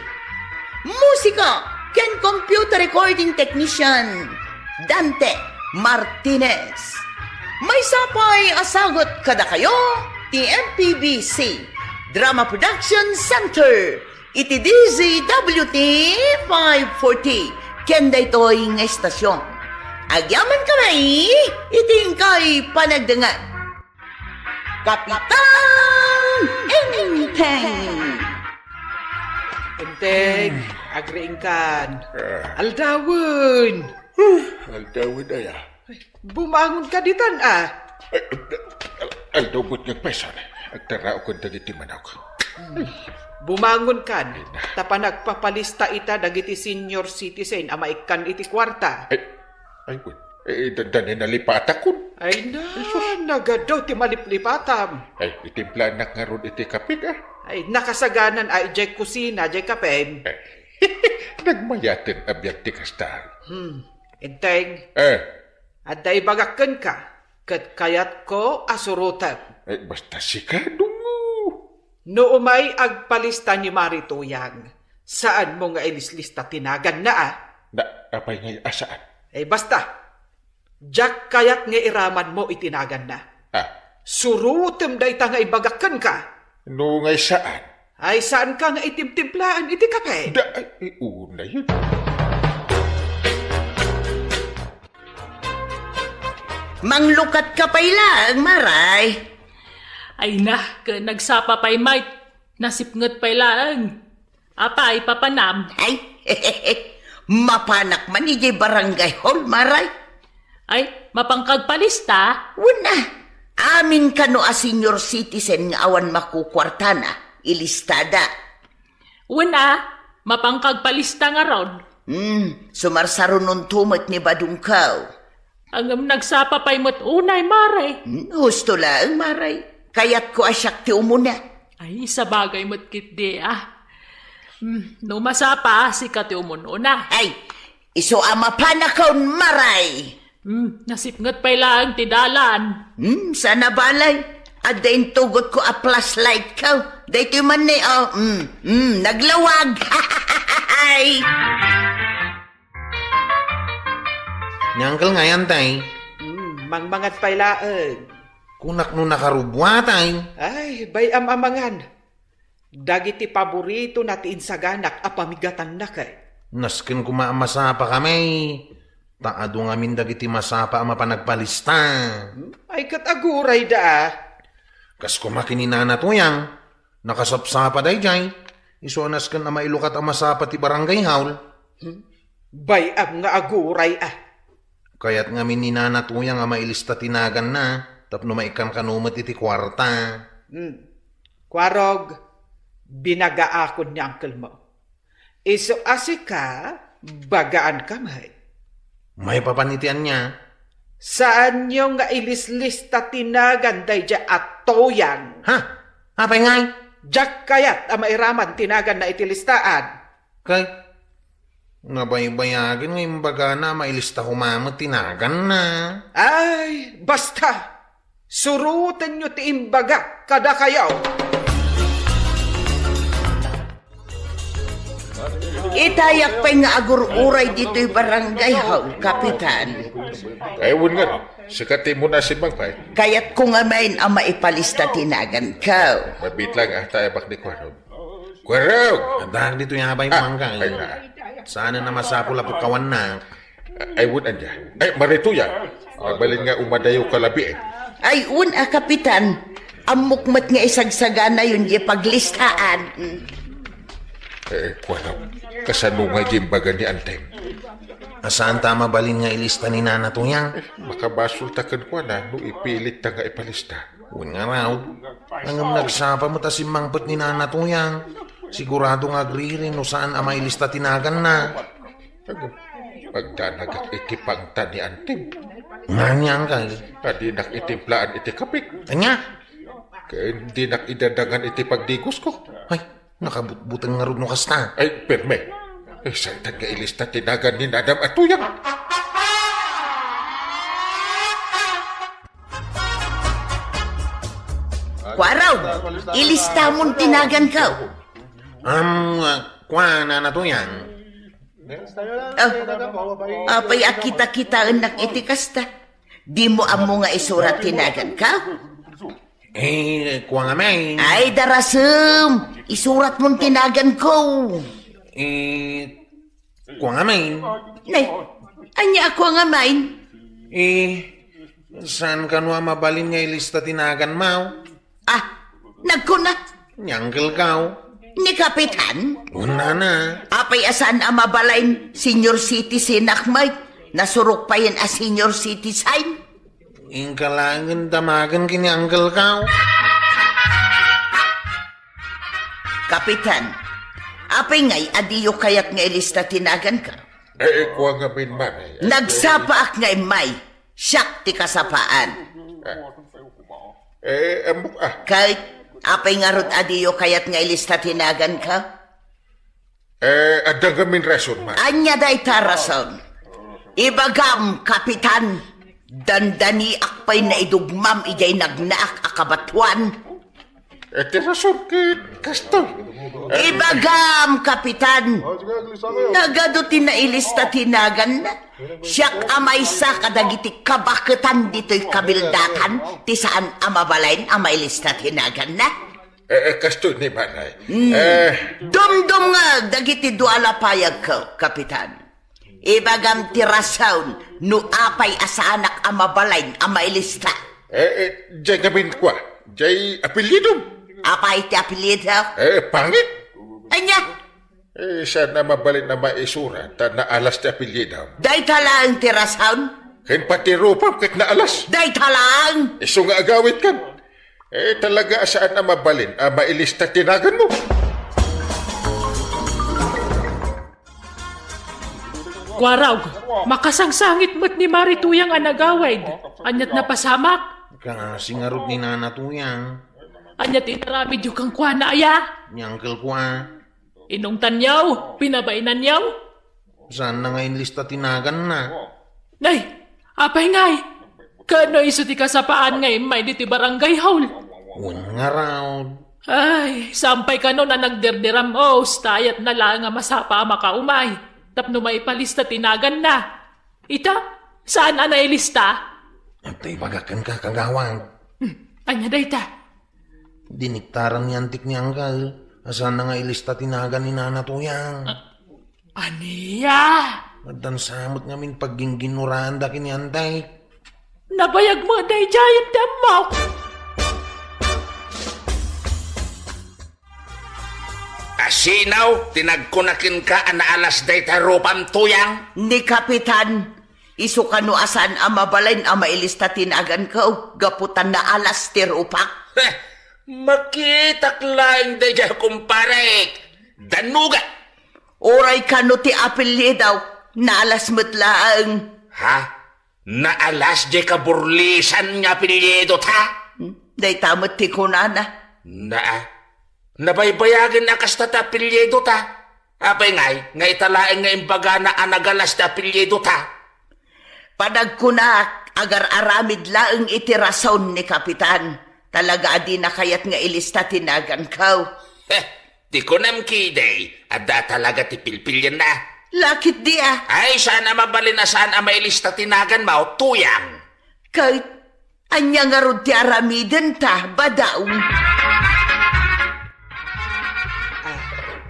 Musika ken computer recording technician, Dante Martinez. Maysa pay a sagut kadakayo ti M P B C Drama Production Center iti D Z W T five forty ken daytoy nga istasyon. Agyaman kami iti inkay panagdengngeg. Kapitan Enteng! Enteng, agriingkan. Ah. Aldawen! Aldawen aya. Bumangon ka ditan, a. Ay, aldaw met nga agpayso. Agtaraok dagiti manok. Bumangonkan, ta panagpapalista ita dagiti senior citizen a maikkan iti kuarta. Ay, ay, wen. Eh, da-, da ni nalipatakon. Ay na, nagadu ti maliplipatam. Ay, itimplaannak ngarud iti kapik, ah. Ay, nakasaganan a idiay kusina, diay kapem. Eh, nagmayaten a biag ti kasta. Hmm, Enteng. Eh. Adda ibagak kenka, ket kayatko a surotem. Eh, basta sika, dungo. No umay agpalista ni Mari Tuyang, saanmo nga ilislista ti naganna, a? Na, apay ngay a saan? Eh, basta. Diak kayat nga iramanmo iti naganna. Ah. Surotem dayta nga ibagak kenka. No ngay saan? Ay, saanka nga itimtimplaan iti kape? Da, ay, ay, una yun. Manglukat ka pay laeng, Maray. Ay na, ket nagsapa pay met. Nasipnget pay laeng. Apay, papanam? Ay, mapanak man idiay barangay hall, Maray. Ay, mapanka agpalista? Wen a, amin kano a senior citizen nga awan makukuartana, ilistada. Wen a, mapanka agpalista ngarud. Hmm, sumarsarunonto met ni badongko. Ngem nagsapa pay met unay, Maray. Hmm, husto laeng, Maray. Kayatko a siak ti umuna. Ay, sabagay met ketdi, ah. Hmm, no masapa, sika ti umun-una. Ay, isu a mapanakon, Maray. Hmm, nasipnget pay laeng ti dalan. Hmm, saan a balay. Adda intugotko a flashlight ko. Daytoy man ni, oh, hmm, hmm, naglawag. Ay. Ni Uncle ngay, Antay. Hmm, mangmangan pay laeng. Kunak no nakarubbuatan. Ay, bay-am a mangan. Dagiti paboritona ti insaganak a pamigatannak, eh. Nasken koma a masapa kami, ta adu ngamin dagiti masapa a mapan agpalista. Hmm? Ay, ket aguray da, ah. Kas koma ken ni Nana Tuyang, nakasapsapa daydiay, isu a nasken a mailukat a masapa ti barangay hall. Hmm? Bay-am nga aguray, ah. Kayat ngamin ni Nana Tuyang a mailista ti naganna tapno maikkan kano met iti kuarta. Hmm. Kuarog, binagaakon ni uncle mo. Isu a sika, bagaanka met. Maipapan iti ania? Saanyo nga ilislista ti nagan daydiay a Tuyang. Ha? Apay ngay? Diak kayat a mairaman ti naganna iti listaan. Kay, nabaybayagen nga imbagana a mailista koma met ti naganna. Ay, basta! Surotenyo ti imbagak kadakayo. Itayak pay nga agur-uray ditoy barangay hall, Kapitan. Ay, wen nga, sika ti muna simmang pay. Kayatko ngamin a maipalista ti naganko. Mabitlang, ah, ta ebak ni Kuarog. Kuarog! Adda ditoy abay, ah, mangga, ay, eh. Na. Saan a masapul a pagkawanna? Ay, wen, ania. Ay, Mari Tuyang. Mabalin nga umadayo ka labi, eh. Ay, wen a, Kapitan. Ammok met nga isagsaganayon diay paglistaan. Eh, kuana, kasano nga diay imbaga ni Anteng? A, saan ta mabalin nga ilista ni Nana Tuyang? Makabasol ta kenkuana no ipilit ta nga ipalista. Wen ngarud, ngem nagsapa met a simmangpet ni Nana Tuyang. Sigurado nga agriring no saan a mailista ti naganna. Agdanagak iti pangta ni Antim. Ania ngay? A dinak itimplaan iti kapik. Ania? Ken dinak idadangan iti pagdigosko. Ay, nakabutbuteng ngarud no kasta. Ay, perme. Eh, saan ta nga ilista ti nagan ni Nanam a Tuyang? Kuarog, ilistamon ti naganko. Am, kua, Nana Tuyang. Ah, apay a kita-kitaennak iti kasta? Dimo ammo nga isurat ti naganko? Eh, kua ngamin. Ay, darasem, isuratmon ti naganko. Eh, kua ngamin. Nay, ania a kua ngamin? Eh, saan kano a mabalin nga ilista ti naganmo? Ah, nagkuna. Ni Uncle ko. Ni Kapitan? Unana. Apay a saan a mabalin, senior citizen-ak met. Nasurok payen a senior citizen. Inka laengen damagen ken ni Uncle ko. Kapitan, apay ngay a diyo kayat nga ilista ti naganko? Eh, eh, kua ngamin, Mare. Nagsapaak nga immay, siak ti kasapaan. Eh, ammok, ah. Ket, apay ngarud a diyo kayat nga ilista ti naganko? Eh, adda ngamin rason, Mare. Ania dayta rason? Ibagam, Kapitan, dandaniak pay naidugmam idiay nagnaak a kabatoan. Eh, ti rason ket kastoy. Eh, ibagam, Kapitan, nagadu ti nailista ti naganna. Siak a maysa kadagiti kabaketan ditoy kabildatan ti saan a mabalin a mailista ti naganna. Eh, eh, kastoy ni Manay. Hmm. Eh, dumdumngeg dagiti dua a lapayagko, Kapitan. Ibagam ti rason no apay a saanak a mabalin a mailista. Eh, eh, diay ngamin kua, diay apelyidom. Apay ti apelyido? Eh, pangit. Ania? Eh, saan a mabalin a maisura ta naalas ti apelyidom. Dayta laeng ti rason? Ken pati rupam ket naalas. Dayta laeng? Isu nga agawidkan. Eh, talaga a saan a mabalin a mailista ti naganmo. Kuarog, makasangsangit met ni Mari Tuyang a nagawid. Aniat napasamak? Kaasi ngarud ni Nana Tuyang. Aniat inaramidyo kenkuana, aya? Ni Uncle ko, a. Inungtanyo, pinabainanyo? Saanna nga inlista ti naganna. Nay, apay ngay? Ket no isu ti kasapaan nga immay ditoy barangay hall? Wen ngarud. Ay, saan pay kano a nagderderam-os, ta ayatna laeng a masapa a makaumay tapno maipalista ti naganna. Ita, saan a nailista? Adda ibagak kenka, kagawad. Hmm, ania dayta? Diniktaran ni antik ni Uncle a saanna nga ilista ti nagan ni Nana Tuyang. Ah, ania? Addan sa met ngamin pagginginnoraanda ken ni antik. Nabayag met daydiay ti ammok. A sino ti nagkuna kenka a naalas dayta rupam, Tuyang? Ni Kapitan, isu kano a saan a mabalin a mailista ti naganko gapu ta naalas ti rupak. Heh, makitak laeng daydiay, kumparek. Dannuga. Uray kano ti apelyido, naalas met laeng. Ha? Naalas diay kaburlisan nga apelyido ta? Hmm, dayta met ti kunana. Naa, nabaybayagen a kasta ti apelyido ta. Apay ngay, nga ita laeng nga imbagana a nagalas ti apelyido ta? Panagkunak, agar-aramid laeng iti rason ni Kapitan. Talaga a dina kayat nga ilista ti naganko. Heh, ti kunam kidi, adda talaga ti pilpilienna. Lakit di a. Ay, saan a mabalin a saan a mailista ti naganmo, Tuyang. Ket, ania ngarud ti aramidenta, Badaw? Ah,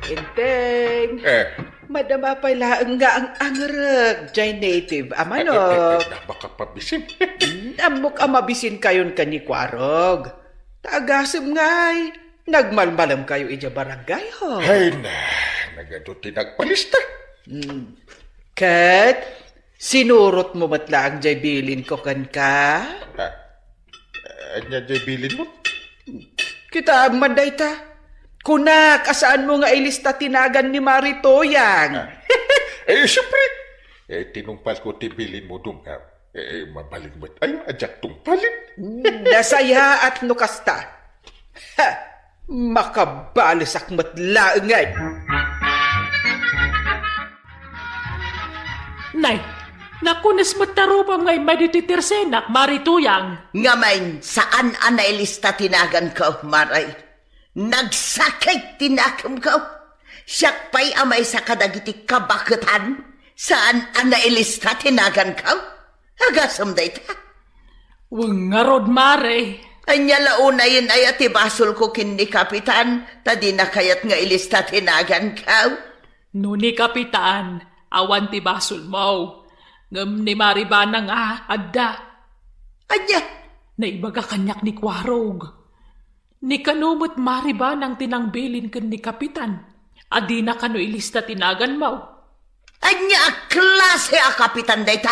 Enteng. Eh. Madama pay laeng nga ang-angrek, jay native a manok. Eh, eh, eh, eh, napakapabisin. Hmm, ammok a mabisinkayon ken ni Kuarog. Ta agasem ngay, nagmalmalemkayo idiay barangay, ho? Ay na, nagadu ti nagpalista. Hmm. Ket, sinurotmo met laeng jay bilinko kenka? Ah, ania jay bilinmo? Kitaem man dayta. Kunak a saanmo nga ilista ti nagan ni Mari Tuyang. Ah. Eh, siyempre. Eh, tinungpalko ti bilinmo, Dungkaw. Eh, mabalin met ay nga diak tungpalen. Hmm, nasayaat no kasta. Ha! Makabalesak met laeng ngay. Nay, nakunes met ta rupam nga immay ditoy tersenak, Mari Tuyang. Ngamin, saan a nailista ti naganko, Mari. Nagsakit ti nakemko. Siak pay a maysa kadagiti kabaketan, saan a nailista ti naganko. Agasem dayta. Wen ngarud, Mari. Ania la unayen aya ti basolko ken ni Kapitan, ta dina kayat nga ilista ti naganko? No ni Kapitan, awan ti basolmo. Ngem ni Mari Banang a, adda. Ania? Naibaga kaniak ni Kuarog. Ni kano met Mari Banang ti nangbilin ken ni Kapitan a dina kano ilista ti naganmo. Ania a klase a kapitan dayta?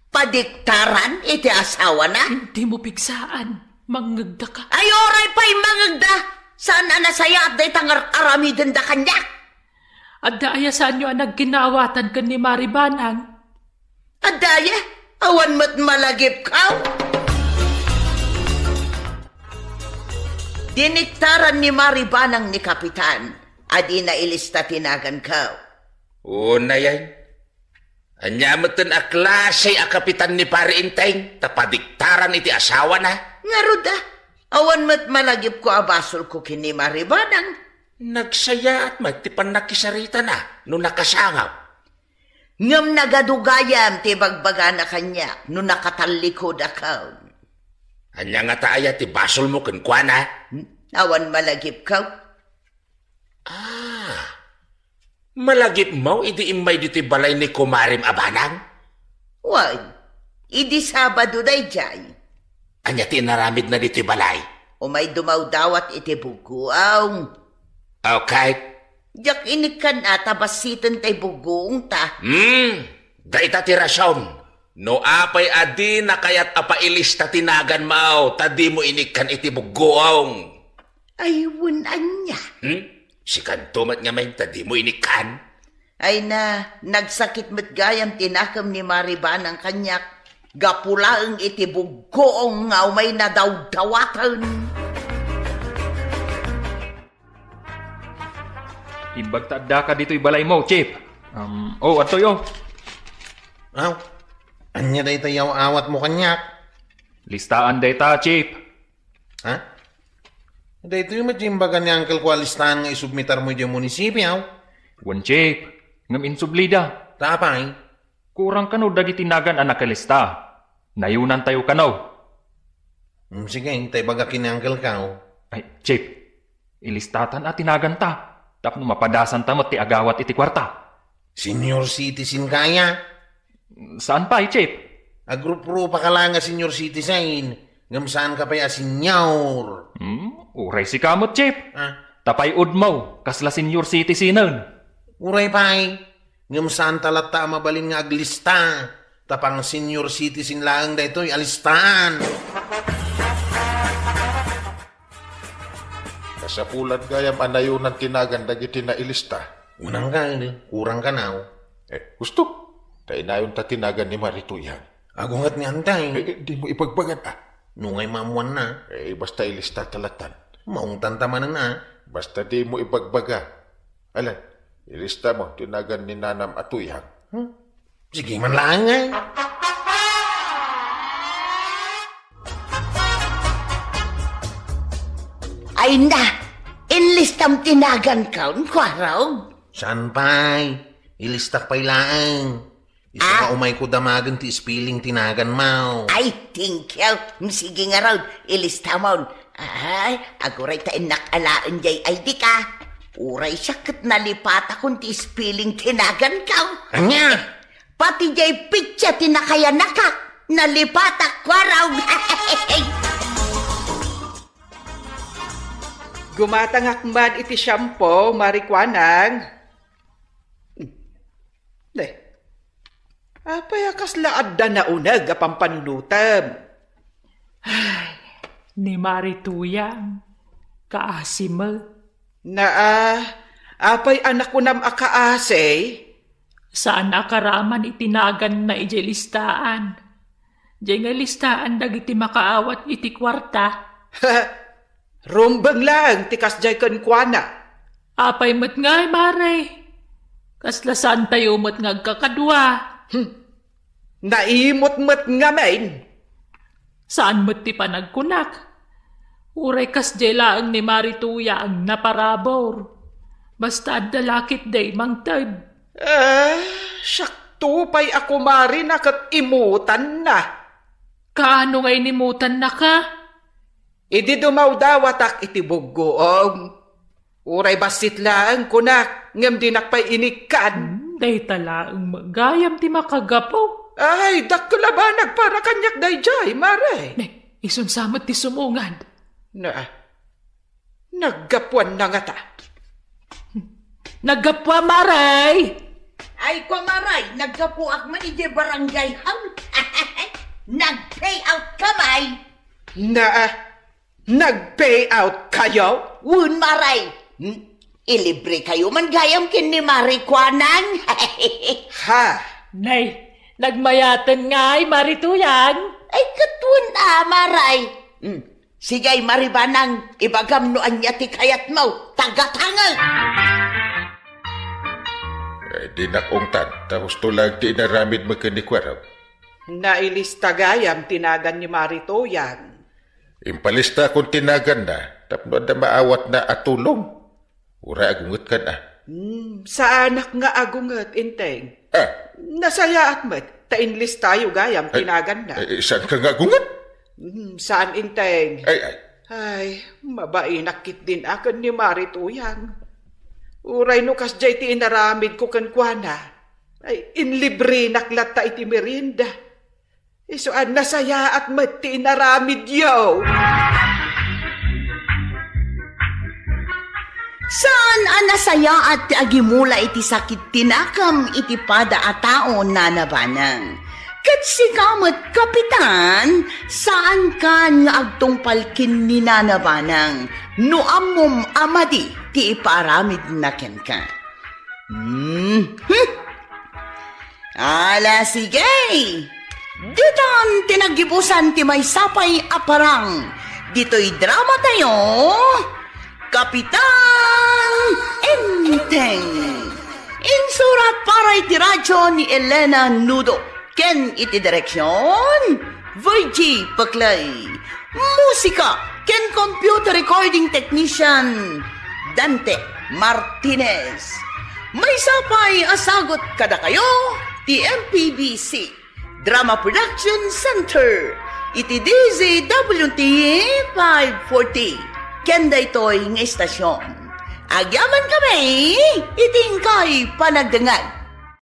Padiktaran iti asawana? Intimo pigsaan, mangngegdaka. Ay, uray pay mangngegda! Saan a nasayaat dayta nga ar-aramidenda kaniak? Adda aya saanyo a nagkinnaawatan ken ni Mari Banang? Adda aya? Awan met malagipko. Diniktaran ni Mari Banang ni Kapitan a dina ilista ti naganko. Unay, ania metten a klase a kapitan ni Pari Enteng ta padiktaran iti asawana? Ngarud a, awan met malagipko a basolko ken ni Mari Banang. Nagsayaat met ti pannakisaritana no nakasangam. Ngem nagadu gayam ti ibagbagana kaniak no nakatallikodakon. Ania ngata aya ti basolmo kenkuana? Hmm? Awan malagipko. Ah, malagipmo idi immay ditoy balay ni kumarem a Banang? Wen, idi Sabado daydiay. Ania ti inaramidna ditoy balay? Umay dumawdawat iti buggoong. Okay. Diak inikkan a ta bassiten tay buggoongta. Hmm, dayta ti rason. No apay a dina kayat a pailista ti naganmo, ta dimo inikkan iti buggoong. Ay, wen ania? Hmm? Sikanto met ngamin, ta dimo inikkan? Ay na, nagsakit met gayam ti nakem ni Mari Banang kaniak, gapu laeng iti buggoong nga umay nadawdawaten. Imbag ta addaka ditoy balaymo, Chief. Um, oh, adtoy, oh. Aw, ania dayta yaw-awatmo kaniak? Listaan dayta, Chief. Ha? Daytoy met ti imbaga ni Uncle ko a listaan nga isubmitarmo idiay munisipio? Wen, Chief, ngem insublida. Ta apay? Kurang kano dagiti nagan a nakalista. Nayunantayo kano. Mm, sige, ta ibaga ken ni Uncle ko. Ay, Chief, ilistatan a ti naganta tapno mapadasanta met ti agawat iti kuarta. Senior citizen ka aya? Saan pay, Chief? Agruprupa ka la nga senior citizen, ngem saan ka pay a senior. Hmm? Uray sika met, Chief. Ah? Ta pay-odmo, kasla senior citizenen. Uray pay, ngem saan ta latta a mabalin nga aglista, ta pang-senior citizen laeng daytoy a listaan. Kasapulan gayam a nayunan ti nagan dagiti nailista. Unang ka, kurang ka now. Eh, gusto. Ta inayonta ti nagan ni Mari Tuyang. Agunget ni Antay. Eh, eh, dimo ibagbaga, ah. Nungay maammuanna. Eh, basta ilista ta lattan. Maungtanta manen, ah. Basta dimo ibagbaga. Alan, ilista mo ti nagan ni nanam a Tuyang. Hmm? Sige man laeng, eh. Ay na, inlistam ti naganko, Kuarog? Saan pay? Ilistak pay laeng. Isu nga umayko damagen ti spelling ti naganmo. Ay, thank you. Sige ngarud, ilistamon. Ay, aguray ta innak alaen jay I D ka. Uray siak ket nalipatakon ti spelling ti naganko. Ania? Pati jay pitsa ti nakayanakak, nalipatak, Kuarog. Gumatangak man iti shampoo, Mari Kuanang. Ne, apay a kasla adda nauneg a pampanunotem? Ay, ni Mari Tuyang, kaasi met. Naa, apay a nakunam a kaasi? Saan a karaman iti naganna idiay listaan. Diay nga listaan dagiti makaawat iti kuarta. Rumbeng laeng ti kasdiay kenkuana. Apay met ngay, Mare? Kasla saantayo met nga agkakadua. Hmm. Naimot met ngamin. Saan met ti panagkunak. Uray kasdiay laeng ni Mari Tuyang naparabur. Basta adda la ketdi mangted. Ah, siakto pay a kumarina ket imutanna. Kaano nga inimutannaka? Idi dumawdawatak iti buggoong, uray bassit laeng kunak, ngem dinak pay inikkan. Hmm, dayta laeng met gayam ti makagapu. Ay, dakkel a banag para kaniak daydiay, Mare. Ne, isun sa met ti sumungad. Na, naggapuanna ngata. Naggapuam, Mare! Ay, ko, Mare, naggapuak man idiay barangay hall. Nag-pay out ka, May. Na, nag-pay out kayo? Wen, Mare. Hmm? Ilibrekayo man gayam ken ni Mare Kuanang. Ha? Nay, nagmayaten ngay, Mare Tuyang. Ay, ket wen a, Mare. Hmm. Sige, Mare Banang, ibagam no ania ti kayatmo. Tagatangel! Eh, dinak ungtan, ta husto lang ti inaramidmo ken ni Kuarog. Nailista gayam ti nagan ni Mare Tuyang. Impalistakon ti naganna, tapno adda maawatna a tulong. Uray agungetkan a. Hmm, saanak nga agunget, Enteng. Ah. Nasayaat met, ta inlistayo gayam ti naganna. Ay, saanka nga agunget? Hmm, saan, Enteng. Ay, ay. Ay, mabainak ketdin a ken ni Mare Tuyang. Uray no kasdiay ti inaramidko kenkuana, ay, inlibrenak latta iti merienda. Isu a nasayaat met ti inaramidyo. Saan a nasayaat ti agimula iti sakit ti nakem iti pada a tao, Nana Banang. Ket sika met, Kapitan, saankan nga agtungpal ken ni Nana Banang no ammom a madi ti ipaaramidna kenka. Hmm? Hmm? Ala, sige! Ditan ti naggibusan ti maysa pay a parang ditoy dramatayo, Kapitan Enteng. Insurat para iti radyo ni Elena Nudo ken iti direksyon, Virgie Paclay. Musika ken computer recording technician, Dante Martinez. Maysa pay a sagut kadakayo ti M P B C Drama Production Center iti D Z W T five forty. Ken daytoy nga istasyon, agyamankami iti inkay panagdengngeg.